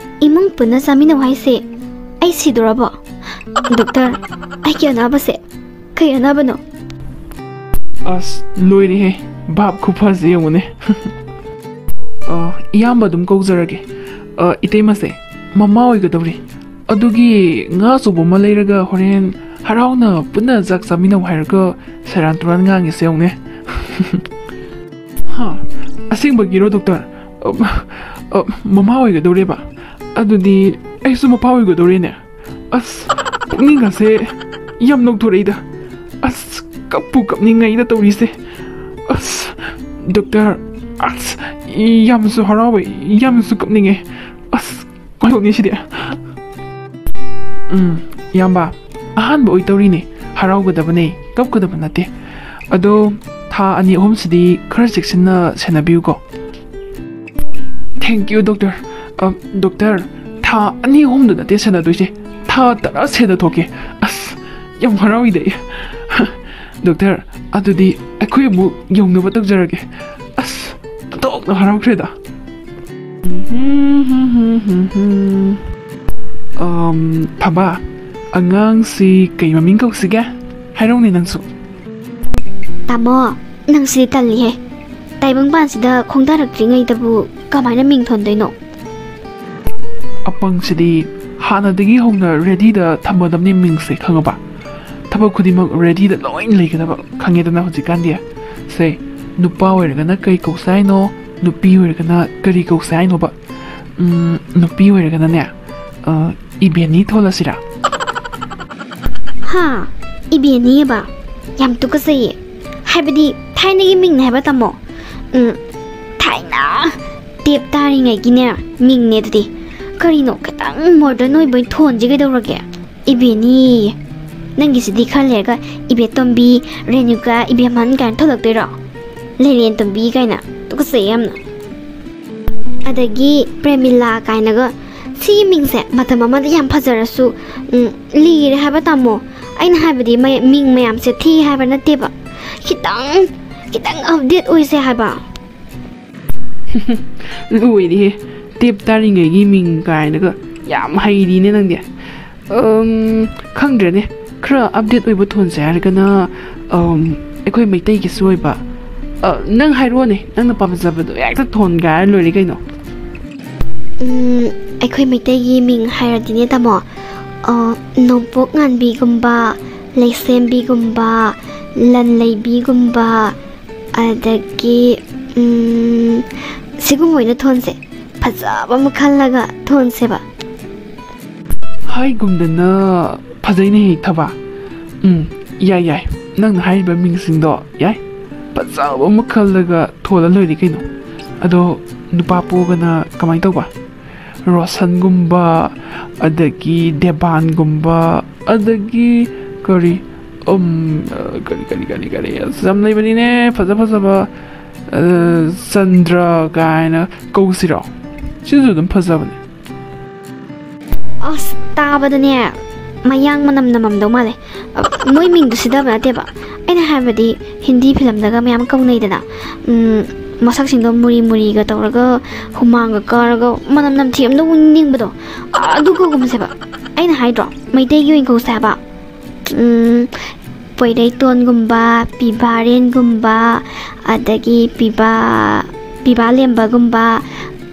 ꯏꯃꯨꯡ ꯄꯨꯟꯅ ꯆꯥꯃꯤꯟꯅꯧ ꯍꯥꯏꯁꯦ? ꯑꯩ ꯁꯤꯗꯣꯔꯕꯣ? ꯗꯣꯛꯇꯔ, ꯑꯩꯒꯤ ꯑꯅꯥꯕꯁꯦ ꯀꯩ ꯑꯅꯥꯕꯅꯣ? ꯑꯁ, ꯂꯣꯏꯔꯦꯍꯦ, ꯚꯥꯞ ꯈꯨꯐꯁꯦ ꯌꯦꯡꯉꯨꯅꯦ꯫ ꯑ, ꯏꯌꯥꯝꯕ ꯑꯗꯨꯝ ꯀꯧꯖꯔꯒꯦ꯫ ꯑ, ꯏꯇꯩꯃꯁꯦ ꯃꯃꯥ ꯑꯣꯏꯒꯗꯧꯔꯤ꯫ ꯑꯗꯨꯒꯤ ꯉꯥ ꯑꯆꯧꯕ ꯑꯃ ꯂꯩꯔꯒ ꯍꯣꯔꯦꯟ ꯍꯔꯥꯎꯅ ꯄꯨꯟꯅ ꯆꯥꯛ ꯆꯥꯃꯤꯟꯅꯧ ꯍꯥꯏꯔꯒ ꯁꯦꯔꯥꯟ ꯇꯨꯔꯥꯟ ꯉꯥꯡꯉꯤꯁꯦ ꯌꯦꯡꯉꯨꯅꯦ꯫ ꯍꯥ? ꯑꯁꯦꯡꯕꯒꯤꯔꯣ, ꯗꯣꯛꯇꯔ? ꯑ, ꯑ, ꯃꯃꯥ ꯑꯣꯏꯒꯗꯧꯔꯦꯕ? ꯑꯗꯨꯗꯤ ꯑꯩꯁꯨ ꯃꯄꯥ ꯑꯣꯏꯒꯗꯧꯔꯦꯅꯦ꯫ ꯑꯁ, ꯄꯨꯛꯅꯤꯡꯒꯁꯦ ꯌꯥꯝ ꯅꯧꯊꯣꯔꯛꯏꯗ꯫ ꯑꯁ, ꯀꯞꯄꯨ ꯀꯞꯅꯤꯡꯉꯩꯗ ꯇꯧꯔꯤꯁꯦ꯫ ꯑꯁ, ꯗꯣꯛꯇꯔ, ꯑꯁ, ꯌꯥꯝꯅꯁꯨ ꯍꯔꯥꯎꯋꯦ, ꯌꯥꯝꯅꯁꯨ ꯀꯞꯅꯤꯡꯉꯦ꯫ ꯑꯁ, ꯀꯃꯥꯏꯅ ꯇꯧꯅꯤ ꯁꯤꯗꯤ? ꯎꯝ, ꯏꯌꯥꯝꯕ, ꯑꯍꯥꯟꯕ ꯑꯣꯏ ꯇꯧꯔꯤꯅꯦ꯫ ꯍꯔꯥꯎꯒꯗꯕꯅꯦ, ꯀꯞꯀꯗꯕ ꯅꯠꯇꯦ꯫ ꯑꯗꯣ ꯊꯥ ꯑꯅꯤ ꯑꯍꯨꯝꯁꯤꯗꯤ ꯈꯔ ꯆꯦꯛꯁꯤꯟꯅ ꯁꯦꯟꯅꯕꯤꯌꯨꯀꯣ꯫ Thank you, doctor. ꯑ, ꯗꯣꯛꯇꯔ, ꯊꯥ ꯑꯅꯤ ꯑꯍꯨꯝꯗ ꯅꯠꯇꯦ ꯁꯦꯟꯅꯗꯣꯏꯁꯦ, ꯊꯥ ꯇꯔꯥ ꯁꯦꯟꯅꯊꯣꯛꯀꯦ꯫ ꯑꯁ, ꯌꯥꯝ ꯍꯔꯥꯎꯏꯗ ꯑꯩ꯫ ꯗꯣꯛꯇꯔ, ꯑꯗꯨꯗꯤ ꯑꯩꯈꯣꯏ ꯑꯃꯨꯛ ꯌꯧꯅꯕ ꯇꯧꯖꯔꯒꯦ꯫ ꯑꯁ, ꯑꯣꯟꯊꯣꯛꯅ ꯍꯔꯥꯎꯈ꯭ꯔꯦꯗ꯫ ꯑꯝ, ꯊꯕꯥ, ꯑꯉꯥꯡꯁꯤ ꯀꯩ ꯃꯃꯤꯡ ꯀꯧꯁꯤꯒꯦ? ꯍꯥꯏꯔꯧꯅꯦ ꯅꯪꯁꯨ꯫ ꯇꯥꯃꯣ, ꯅꯪꯁꯤꯗꯤ ꯇꯜꯂꯤꯍꯦ꯫ ꯇꯥꯏꯕꯪꯄꯥꯟꯁꯤꯗ ꯈꯣꯡꯗꯥꯔꯛꯇ꯭ꯔꯤꯉꯩꯗꯕꯨ ꯀꯃꯥꯏꯅ ꯃꯤꯡ ꯊꯣꯟꯗꯣꯏꯅꯣ? ꯑꯄꯪꯁꯤꯗꯤ ꯍꯥꯟꯅꯗꯒꯤ ꯍꯧꯅ ꯔꯦꯗꯤꯗ ꯊꯝꯃꯗꯕꯅꯤ ꯃꯤꯡꯁꯦ, ꯈꯪꯉꯕ? ꯊꯕꯛ ꯈꯨꯗꯤꯡꯃꯛ ꯔꯦꯗꯤꯗ ꯂꯣꯏ ꯂꯩꯒꯗꯕ, ꯈꯪꯉꯦꯗꯅ ꯍꯧꯖꯤꯛꯀꯥꯟꯗꯤ꯫ ꯁꯦ, ꯅꯨꯄꯥ ꯑꯣꯏꯔꯒꯅ ꯀꯩ ꯀꯧꯁꯦ ꯍꯥꯏꯅꯣ? ꯅꯨꯄꯤ ꯑꯣꯏꯔꯒꯅ ꯀꯔꯤ ꯀꯧꯁꯦ ꯍꯥꯏꯅꯣꯕ? ꯎꯝ, ꯅꯨꯄꯤ ꯑꯣꯏꯔꯒꯅꯅꯦ, ꯑ, ꯏꯕꯦꯅꯤ ꯊꯣꯜꯂꯁꯤꯔꯥ? ꯍꯥ? ꯏꯕꯦꯅꯤꯑꯕ? ꯌꯥꯝ ꯇꯨꯀꯠꯆꯩꯌꯦ꯫ ꯍꯥꯏꯕꯗꯤ ꯊꯥꯏꯅꯒꯤ ꯃꯤꯡꯅꯦ ꯍꯥꯏꯕ, ꯇꯥꯃꯣ꯫ ꯎꯝ, ꯊꯥꯏꯅ ꯇꯦꯞ ꯇꯥꯔꯤꯉꯩꯒꯤꯅꯦ ꯃꯤꯡꯅꯦ ꯑꯗꯨꯗꯤ꯫ ꯀꯔꯤꯅꯣ, ꯈꯤꯇꯪ ꯃꯣꯗꯔꯟ ꯑꯣꯏꯕ ꯑꯣꯏꯅ ꯊꯣꯟꯁꯤ ꯀꯩꯗꯧꯔꯒꯦ? ꯏꯕꯦꯅꯤꯌꯦ꯫ ꯅꯪꯒꯤꯁꯤꯗꯤ ꯈꯔ ꯂꯩꯔꯒ ꯏꯕꯦꯇꯣꯝꯕꯤ, ꯔꯦꯅꯨꯀꯥ, ꯏꯕꯦꯝꯍꯟ ꯀꯥꯏꯅ ꯊꯣꯛꯂꯛꯇꯣꯏꯔꯣ? ꯂꯦꯂꯦꯟꯇꯣꯝꯕꯤ ꯀꯥꯏꯅ꯫ ꯇꯨꯀꯠꯆꯩ ꯌꯥꯝꯅ꯫ ꯑꯗꯒꯤ ꯄ꯭ꯔꯦꯃꯤꯂꯥ ꯀꯥꯏꯅꯒ꯫ ꯁꯤꯒꯤ ꯃꯤꯡꯁꯦ ꯃꯇꯝ ꯑꯃꯗ ꯌꯥꯝ ꯐꯖꯔꯁꯨ, ꯎꯝ, ꯂꯤꯔꯦ ꯍꯥꯏꯕ, ꯇꯥꯃꯣ꯫ ꯑꯩꯅ ꯍꯥꯏꯕꯗꯤ ꯃꯩ-, ꯃꯤꯡ ꯃꯌꯥꯝꯁꯦ ꯊꯤ ꯍꯥꯏꯕ ꯅꯠꯇꯦꯕ꯫ ꯈꯤꯇꯪ, ꯈꯤꯇꯪ ꯑꯞꯗꯦꯠ ꯑꯣꯏꯁꯦ ꯍꯥꯏꯕ꯫ ꯂꯣꯏꯔꯦꯍꯦ, ꯇꯦꯞ ꯇꯥꯔꯤꯉꯩꯒꯤ ꯃꯤꯡ ꯀꯥꯏꯅꯒ꯫ ꯌꯥꯝ ꯍꯩꯔꯤꯅꯦ ꯅꯪꯗꯤ꯫ ꯑꯝ, ꯈꯪꯗ꯭ꯔꯦꯅꯦ, ꯈꯔ ꯑꯞꯗꯦꯠ ꯑꯣꯏꯕ ꯊꯣꯟꯁꯦ ꯍꯥꯏꯔꯒꯅ, ꯑꯝ, ꯑꯩꯈꯣꯏ ꯃꯩꯇꯩꯒꯤꯁꯨ ꯑꯣꯏꯕ꯫ ꯑ, ꯅꯪ ꯍꯥꯏꯔꯛꯑꯣꯅꯦ, ꯅꯪꯅ ꯄꯥꯝꯖꯕꯗꯣ ꯍꯦꯛꯇ ꯊꯣꯟꯒꯦ ꯍꯥꯏꯔ ꯂꯣꯏꯔꯦ ꯀꯩꯅꯣ꯫ ꯎꯝ, ꯑꯩꯈꯣꯏ ꯃꯩꯇꯩꯒꯤ ꯃꯤꯡ ꯍꯥꯏꯔꯗꯤꯅꯦ, ꯇꯥꯃꯣ, ꯑ, ꯅꯣꯡꯄꯣꯛ ꯉꯥꯟꯕꯤꯒꯨꯝꯕ, ꯂꯩꯁꯦꯝꯕꯤꯒꯨꯝꯕ, ꯂꯟ ꯂꯩꯕꯤꯒꯨꯝꯕ, ꯑꯗꯒꯤ, ꯎꯝ, ꯁꯤꯒꯨꯝꯕ ꯑꯣꯏꯅ ꯊꯣꯟꯁꯦ꯫ ꯐꯖꯕ ꯑꯃ ꯈꯜꯂꯒ ꯊꯣꯟꯁꯦꯕ꯫ ꯍꯥꯏꯒꯨꯝꯗꯅ ꯐꯖꯩꯅꯦꯍꯦ, ꯊꯕꯥ꯫ ꯎꯝ, ꯌꯥꯏ, ꯌꯥꯏ꯫ ꯅꯪꯅ ꯍꯥꯏꯔꯤꯕ ꯃꯤꯡꯁꯤꯡꯗꯣ ꯌꯥꯏ꯫ ꯐꯖꯕ ꯑꯃ ꯈꯜꯂꯒ ꯊꯣꯜꯂ ꯂꯣꯏꯔꯦ ꯀꯩꯅꯣ꯫ ꯑꯗꯣ ꯅꯨꯄꯥ ꯄꯣꯛꯑꯒꯅ ꯀꯃꯥꯏꯅ ꯇꯧꯕ? ꯔꯣꯁꯟꯒꯨꯝꯕ, ꯑꯗꯒꯤ ꯗꯦꯕꯥꯟꯒꯨꯝꯕ, ꯑꯗꯒꯤ ꯀꯔꯤ, ꯎꯝ, ꯀꯔꯤ, ꯀꯔꯤ, ꯀꯔꯤ, ꯀꯔꯤ, ꯑꯁ, ꯌꯥꯝ ꯂꯩꯕꯅꯤꯅꯦ, ꯐꯖ ꯐꯖꯕ, ꯑ, ꯆꯟꯗ꯭ꯔ ꯀꯥꯏꯅ ꯀꯧꯁꯤꯔꯣ? ꯁꯤꯁꯨ ꯑꯗꯨꯝ ꯐꯖꯕꯅꯦ꯫ ꯑꯁ, ꯇꯥꯕꯗꯅꯦ ꯃꯌꯥꯡ ꯃꯅꯝ ꯅꯝꯃꯝꯗꯧ ꯃꯥꯜꯂꯦ꯫ ꯑ, ꯃꯣꯏ ꯃꯤꯡꯗꯣ ꯁꯤꯊꯕ ꯅꯠꯇꯦꯕ꯫ ꯑꯩꯅ ꯍꯥꯏꯕꯗꯤ ꯍꯤꯟꯗꯤ ꯐꯤꯂꯝꯗꯒ ꯃꯌꯥꯝ ꯀꯧꯅꯩꯗꯅ, ꯎꯝ, ꯃꯁꯛꯁꯤꯡꯗꯣ ꯃꯨꯔꯤ ꯃꯨꯔꯤꯒ ꯇꯧꯔꯒ, ꯍꯨꯃꯥꯡꯒ ꯀꯥꯔꯒ, ꯃꯅꯝ ꯅꯝꯊꯤ ꯑꯝꯗ ꯅꯤꯡꯕꯗꯣ, ꯑꯗꯨꯒꯨꯝꯕꯁꯦꯕ꯫ ꯑꯩꯅ ꯍꯥꯏꯗ꯭ꯔꯣ, ꯃꯩꯇꯩꯒꯤ ꯑꯣꯏꯅ ꯀꯧꯁꯦ ꯍꯥꯏꯕ꯫ ꯎꯝ, ꯄꯣꯏꯔꯩꯇꯣꯟꯒꯨꯝꯕ, ꯄꯤꯕꯥꯔꯦꯟꯒꯨꯝꯕ, ꯑꯗꯒꯤ ꯄꯤꯕꯥ, ꯄꯤꯕꯥꯂꯦꯝꯕꯒꯨꯝꯕ,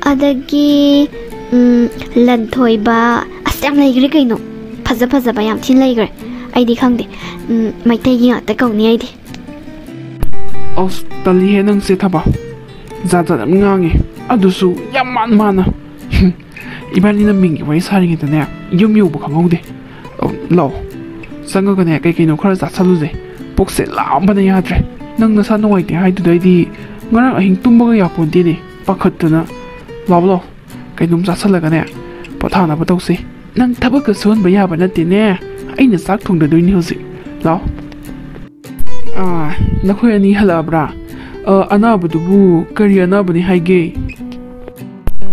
ꯑꯗꯒꯤ, ꯎꯝ, ꯂꯟꯊꯣꯏꯕ꯫ ꯑꯁ, ꯌꯥꯝ ꯂꯩꯈ꯭ꯔꯦ ꯀꯩꯅꯣ, ꯐꯖ ꯐꯖꯕ ꯌꯥꯝ ꯊꯤꯅ ꯂꯩꯈ꯭ꯔꯦ꯫ ꯑꯩꯗꯤ ꯈꯪꯗꯦ, ꯎꯝ, ꯃꯩꯇꯩꯒꯤ ꯉꯥꯛꯇ ꯀꯧꯅꯤ ꯑꯩꯗꯤ꯫ ꯑꯁ, ꯇꯜꯂꯤꯍꯦ ꯅꯪꯁꯦ, ꯊꯕꯥ꯫ ꯖꯥꯠ ꯖꯥꯠ ꯌꯥꯝ ꯉꯥꯡꯉꯦ, ꯑꯗꯨꯁꯨ ꯌꯥꯝ ꯃꯥꯟ ꯃꯥꯟꯅ꯫ ꯏꯕꯥꯅꯤꯅ ꯃꯤꯡꯒꯤ ꯋꯥꯔꯤ ꯁꯥꯔꯤꯉꯩꯗꯅꯦ, ꯌꯨꯝ ꯌꯧꯕ ꯈꯪꯍꯧꯗꯦ꯫ ꯑꯧ, ꯂꯥꯛꯑꯣ, ꯆꯪꯉꯒꯅꯦ ꯀꯩ ꯀꯩꯅꯣ ꯈꯔ ꯆꯥꯁꯜꯂꯨꯁꯦ꯫ ꯄꯨꯛꯁꯦ ꯂꯥꯝꯕꯅ ꯌꯥꯗ꯭ꯔꯦ꯫ ꯅꯪ ꯅꯁꯥ ꯅꯨꯡꯉꯥꯏꯇꯦ ꯍꯥꯏꯗꯨꯗꯩꯗꯤ ꯉꯔꯥꯡ ꯑꯍꯤꯡ ꯇꯨꯝꯕꯒ ꯌꯥꯄꯣꯟꯇꯦꯅꯦ, ꯄꯥꯈꯠꯇꯅ꯫ ꯂꯥꯛꯑꯣ, ꯂꯥꯛꯑꯣ, ꯀꯩꯅꯣꯝ ꯆꯥꯁꯜꯂꯒꯅꯦ ꯄꯣꯊꯥꯅꯕ ꯇꯧꯁꯦ꯫ ꯅꯪ ꯊꯕꯛꯀ ꯁꯨꯍꯟꯕ ꯌꯥꯕ ꯅꯠꯇꯦꯅꯦ꯫ ꯑꯩꯅ ꯆꯥꯛ ꯊꯣꯡꯗꯗꯣꯏꯅꯤ ꯍꯧꯖꯤꯛ꯫ ꯂꯥꯛꯑꯣ꯫ ꯑꯥ, ꯅꯈꯣꯏ ꯑꯅꯤ ꯍꯜꯂꯛꯑꯕ꯭ꯔꯥ? ꯑ, ꯑꯅꯥꯕꯗꯨꯕꯨ ꯀꯔꯤ ꯑꯅꯥꯕꯅꯤ ꯍꯥꯏꯒꯦ?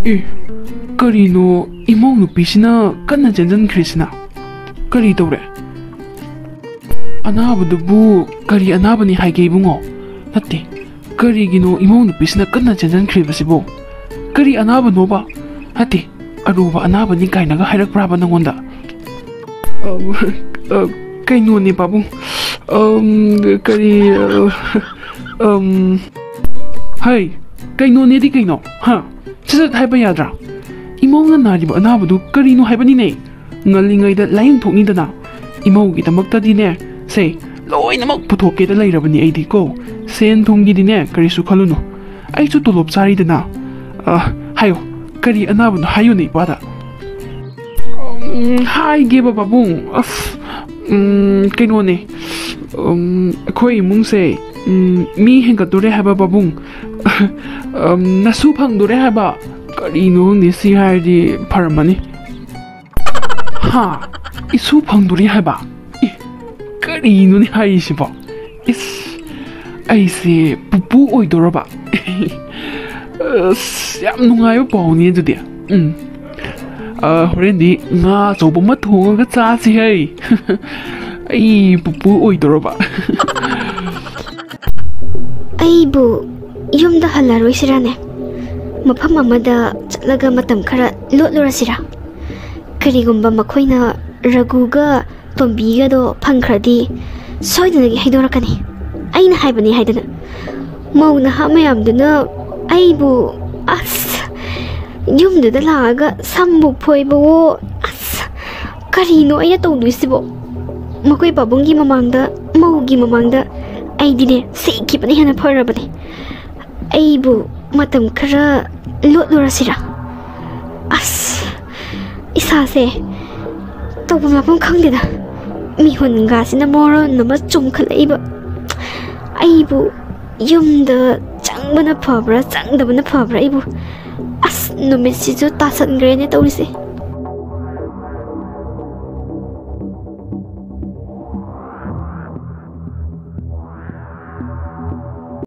ꯑꯦ, ꯀꯔꯤꯅꯣ ꯏꯃꯧ ꯅꯨꯄꯤꯁꯤꯅ ꯀꯟꯅ ꯆꯦꯟꯖꯟꯈ꯭ꯔꯤꯁꯤꯅ? ꯀꯔꯤ ꯇꯧꯔꯦ? ꯑꯅꯥꯕꯗꯨꯕꯨ ꯀꯔꯤ ꯑꯅꯥꯕꯅꯤ ꯍꯥꯏꯒꯦ, ꯏꯕꯨꯡꯉꯣ? ꯅꯠꯇꯦ, ꯀꯔꯤꯒꯤꯅꯣ ꯏꯃꯧ ꯅꯨꯄꯤꯁꯤꯅ ꯀꯟꯅ ꯆꯦꯟꯖꯟꯈ꯭ꯔꯤꯕꯁꯤꯕꯣ? ꯀꯔꯤ ꯑꯅꯥꯕꯅꯣꯕ? ꯅꯠꯇꯦ, ꯑꯔꯨꯕ ꯑꯅꯥꯕꯅꯤ ꯀꯥꯏꯅꯒ ꯍꯥꯏꯔꯛꯄ꯭ꯔꯥꯕ ꯅꯪꯉꯣꯟꯗ? ꯑ, ꯑ, ꯀꯩꯅꯣꯅꯦ, ꯄꯥꯕꯨꯡ꯫ ꯑꯝ, ꯀꯔꯤ, ꯑ, ꯑꯝ, ꯍꯩ, ꯀꯩꯅꯣꯅꯦꯗꯤ ꯀꯩꯅꯣ? ꯍꯥ? ꯁꯠ ꯁꯠ ꯍꯥꯏꯕ ꯌꯥꯗ꯭ꯔꯥ? ꯏꯃꯧꯅ ꯅꯥꯔꯤꯕ ꯑꯅꯥꯕꯗꯨ ꯀꯔꯤꯅꯣ ꯍꯥꯏꯕꯅꯤꯅꯦ? ꯉꯜꯂꯤꯉꯩꯗ ꯂꯥꯏꯌꯦꯡꯊꯣꯛꯅꯤꯗꯅ꯫ ꯏꯃꯧꯒꯤꯗꯃꯛꯇꯗꯤꯅꯦ, ꯁꯦ, ꯂꯣꯏꯅꯃꯛ ꯄꯨꯊꯣꯛꯀꯦꯗ ꯂꯩꯔꯕꯅꯤ ꯑꯩꯗꯤ ꯀꯣ꯫ ꯁꯦꯟ ꯊꯨꯝꯒꯤꯗꯤꯅꯦ, ꯀꯔꯤꯁꯨ ꯈꯜꯂꯨꯅꯨ꯫ ꯑꯩꯁꯨ ꯇꯣꯂꯣꯞ ꯆꯥꯔꯤꯗꯅ꯫ ꯑ, ꯍꯥꯏꯌꯣ, ꯀꯔꯤ ꯑꯅꯥꯕꯅꯣ ꯍꯥꯏꯌꯨꯅꯦ, ꯏꯄꯥꯗ꯫ ꯎꯝ, ꯍꯥꯏꯒꯦꯕ, ꯄꯥꯕꯨꯡ꯫ ꯑꯁ, ꯎꯝ, ꯀꯩꯅꯣꯅꯦ꯫ ꯎꯝ, ꯑꯩꯈꯣꯏ ꯏꯃꯨꯡꯁꯦ, ꯎꯝ, ꯃꯤ ꯍꯦꯟꯒꯠꯇꯣꯔꯦ ꯍꯥꯏꯕ, ꯄꯥꯕꯨꯡ꯫ ꯎꯝ, ꯅꯁꯨ ꯐꯪꯗꯣꯔꯦ ꯍꯥꯏꯕ꯫ ꯀꯔꯤꯅꯣ ꯈꯪꯗꯦ, ꯁꯤ ꯍꯥꯏꯔꯗꯤ ꯐꯔꯝꯃꯅꯤ꯫ ꯍꯥ? ꯏꯁꯨ ꯐꯪꯗꯣꯔꯦ ꯍꯥꯏꯕ? ꯏ, ꯀꯔꯤꯅꯣꯅꯦ ꯍꯥꯏꯔꯤꯁꯤꯕꯣ? ꯏꯁ, ꯑꯩꯁꯦ ꯄꯨꯄꯨ ꯑꯣꯏꯗꯣꯔꯕ? ꯑꯁ, ꯌꯥꯝ ꯅꯨꯡꯉꯥꯏꯕ ꯄꯥꯎꯅꯤ ꯑꯗꯨꯗꯤ꯫ ꯎꯝ꯫ ꯑ, ꯍꯣꯔꯦꯟꯗꯤ ꯉꯥ ꯑꯆꯧꯕ ꯑꯃ ꯊꯣꯡꯉꯒ ꯆꯥꯁꯤ ꯍꯩ꯫ ꯑꯩ ꯄꯨꯄꯨ ꯑꯣꯏꯗꯣꯔꯕ꯫ ꯑꯩꯕꯨ ꯌꯨꯝꯗ ꯍꯜꯂꯔꯣꯏꯁꯤꯔꯥꯅꯦ? ꯃꯐꯝ ꯑꯃꯗ ꯆꯠꯂꯒ ꯃꯇꯝ ꯈꯔ ꯂꯣꯠꯂꯨꯔꯁꯤꯔꯥ? ꯀꯔꯤꯒꯨꯝꯕ ꯃꯈꯣꯏꯅ ꯔꯘꯨꯒ ꯇꯣꯝꯕꯤꯒꯗꯣ ꯐꯪꯈ꯭ꯔꯗꯤ ꯁꯣꯏꯗꯅꯒꯤ ꯍꯩꯗꯣꯔꯛꯀꯅꯤ꯫ ꯑꯩꯅ ꯍꯥꯏꯕꯅꯤ ꯍꯥꯏꯗꯅ꯫ ꯃꯧ ꯅꯍꯥ ꯃꯌꯥꯝꯗꯨꯅ ꯑꯩꯕꯨ, ꯑꯁ, ꯌꯨꯝꯗꯨꯗ ꯂꯥꯛꯑꯒ ꯁꯝꯕꯨ ꯐꯣꯏꯕꯋꯣ, ꯑꯁ, ꯀꯔꯤꯅꯣ ꯑꯩꯅ ꯇꯧꯗꯣꯏꯁꯤꯕꯣ? ꯃꯈꯣꯏ ꯄꯥꯕꯨꯡꯒꯤ ꯃꯃꯥꯡꯗ, ꯃꯧꯒꯤ ꯃꯃꯥꯡꯗ ꯑꯩꯗꯤꯅꯦ, ꯁꯤꯈꯤꯕꯅ ꯍꯦꯟꯅ ꯐꯔꯕꯅꯦ꯫ ꯑꯩꯕꯨ ꯃꯇꯝ ꯈꯔ ꯂꯣꯠꯂꯨꯔꯁꯤꯔꯥ? ꯑꯁ, ꯏꯁꯥꯁꯦ ꯇꯧꯐꯝ ꯂꯥꯛꯐꯝ ꯈꯪꯗꯦꯗ꯫ ꯃꯤꯍꯨꯟꯒꯥꯁꯤꯅ ꯃꯔꯣꯟ ꯑꯃ ꯆꯨꯝꯈꯠꯂꯛꯏꯕ꯫ ꯑꯩꯕꯨ ꯌꯨꯝꯗ ꯆꯪꯕꯅ ꯐꯕ꯭ꯔꯥ, ꯆꯪꯗꯕꯅ ꯐꯕ꯭ꯔꯥ? ꯑꯩꯕꯨ, ꯑꯁ, ꯅꯨꯃꯤꯠꯁꯤꯁꯨ ꯇꯥꯁꯟꯈ꯭ꯔꯦꯅꯦ ꯇꯧꯔꯤꯁꯦ꯫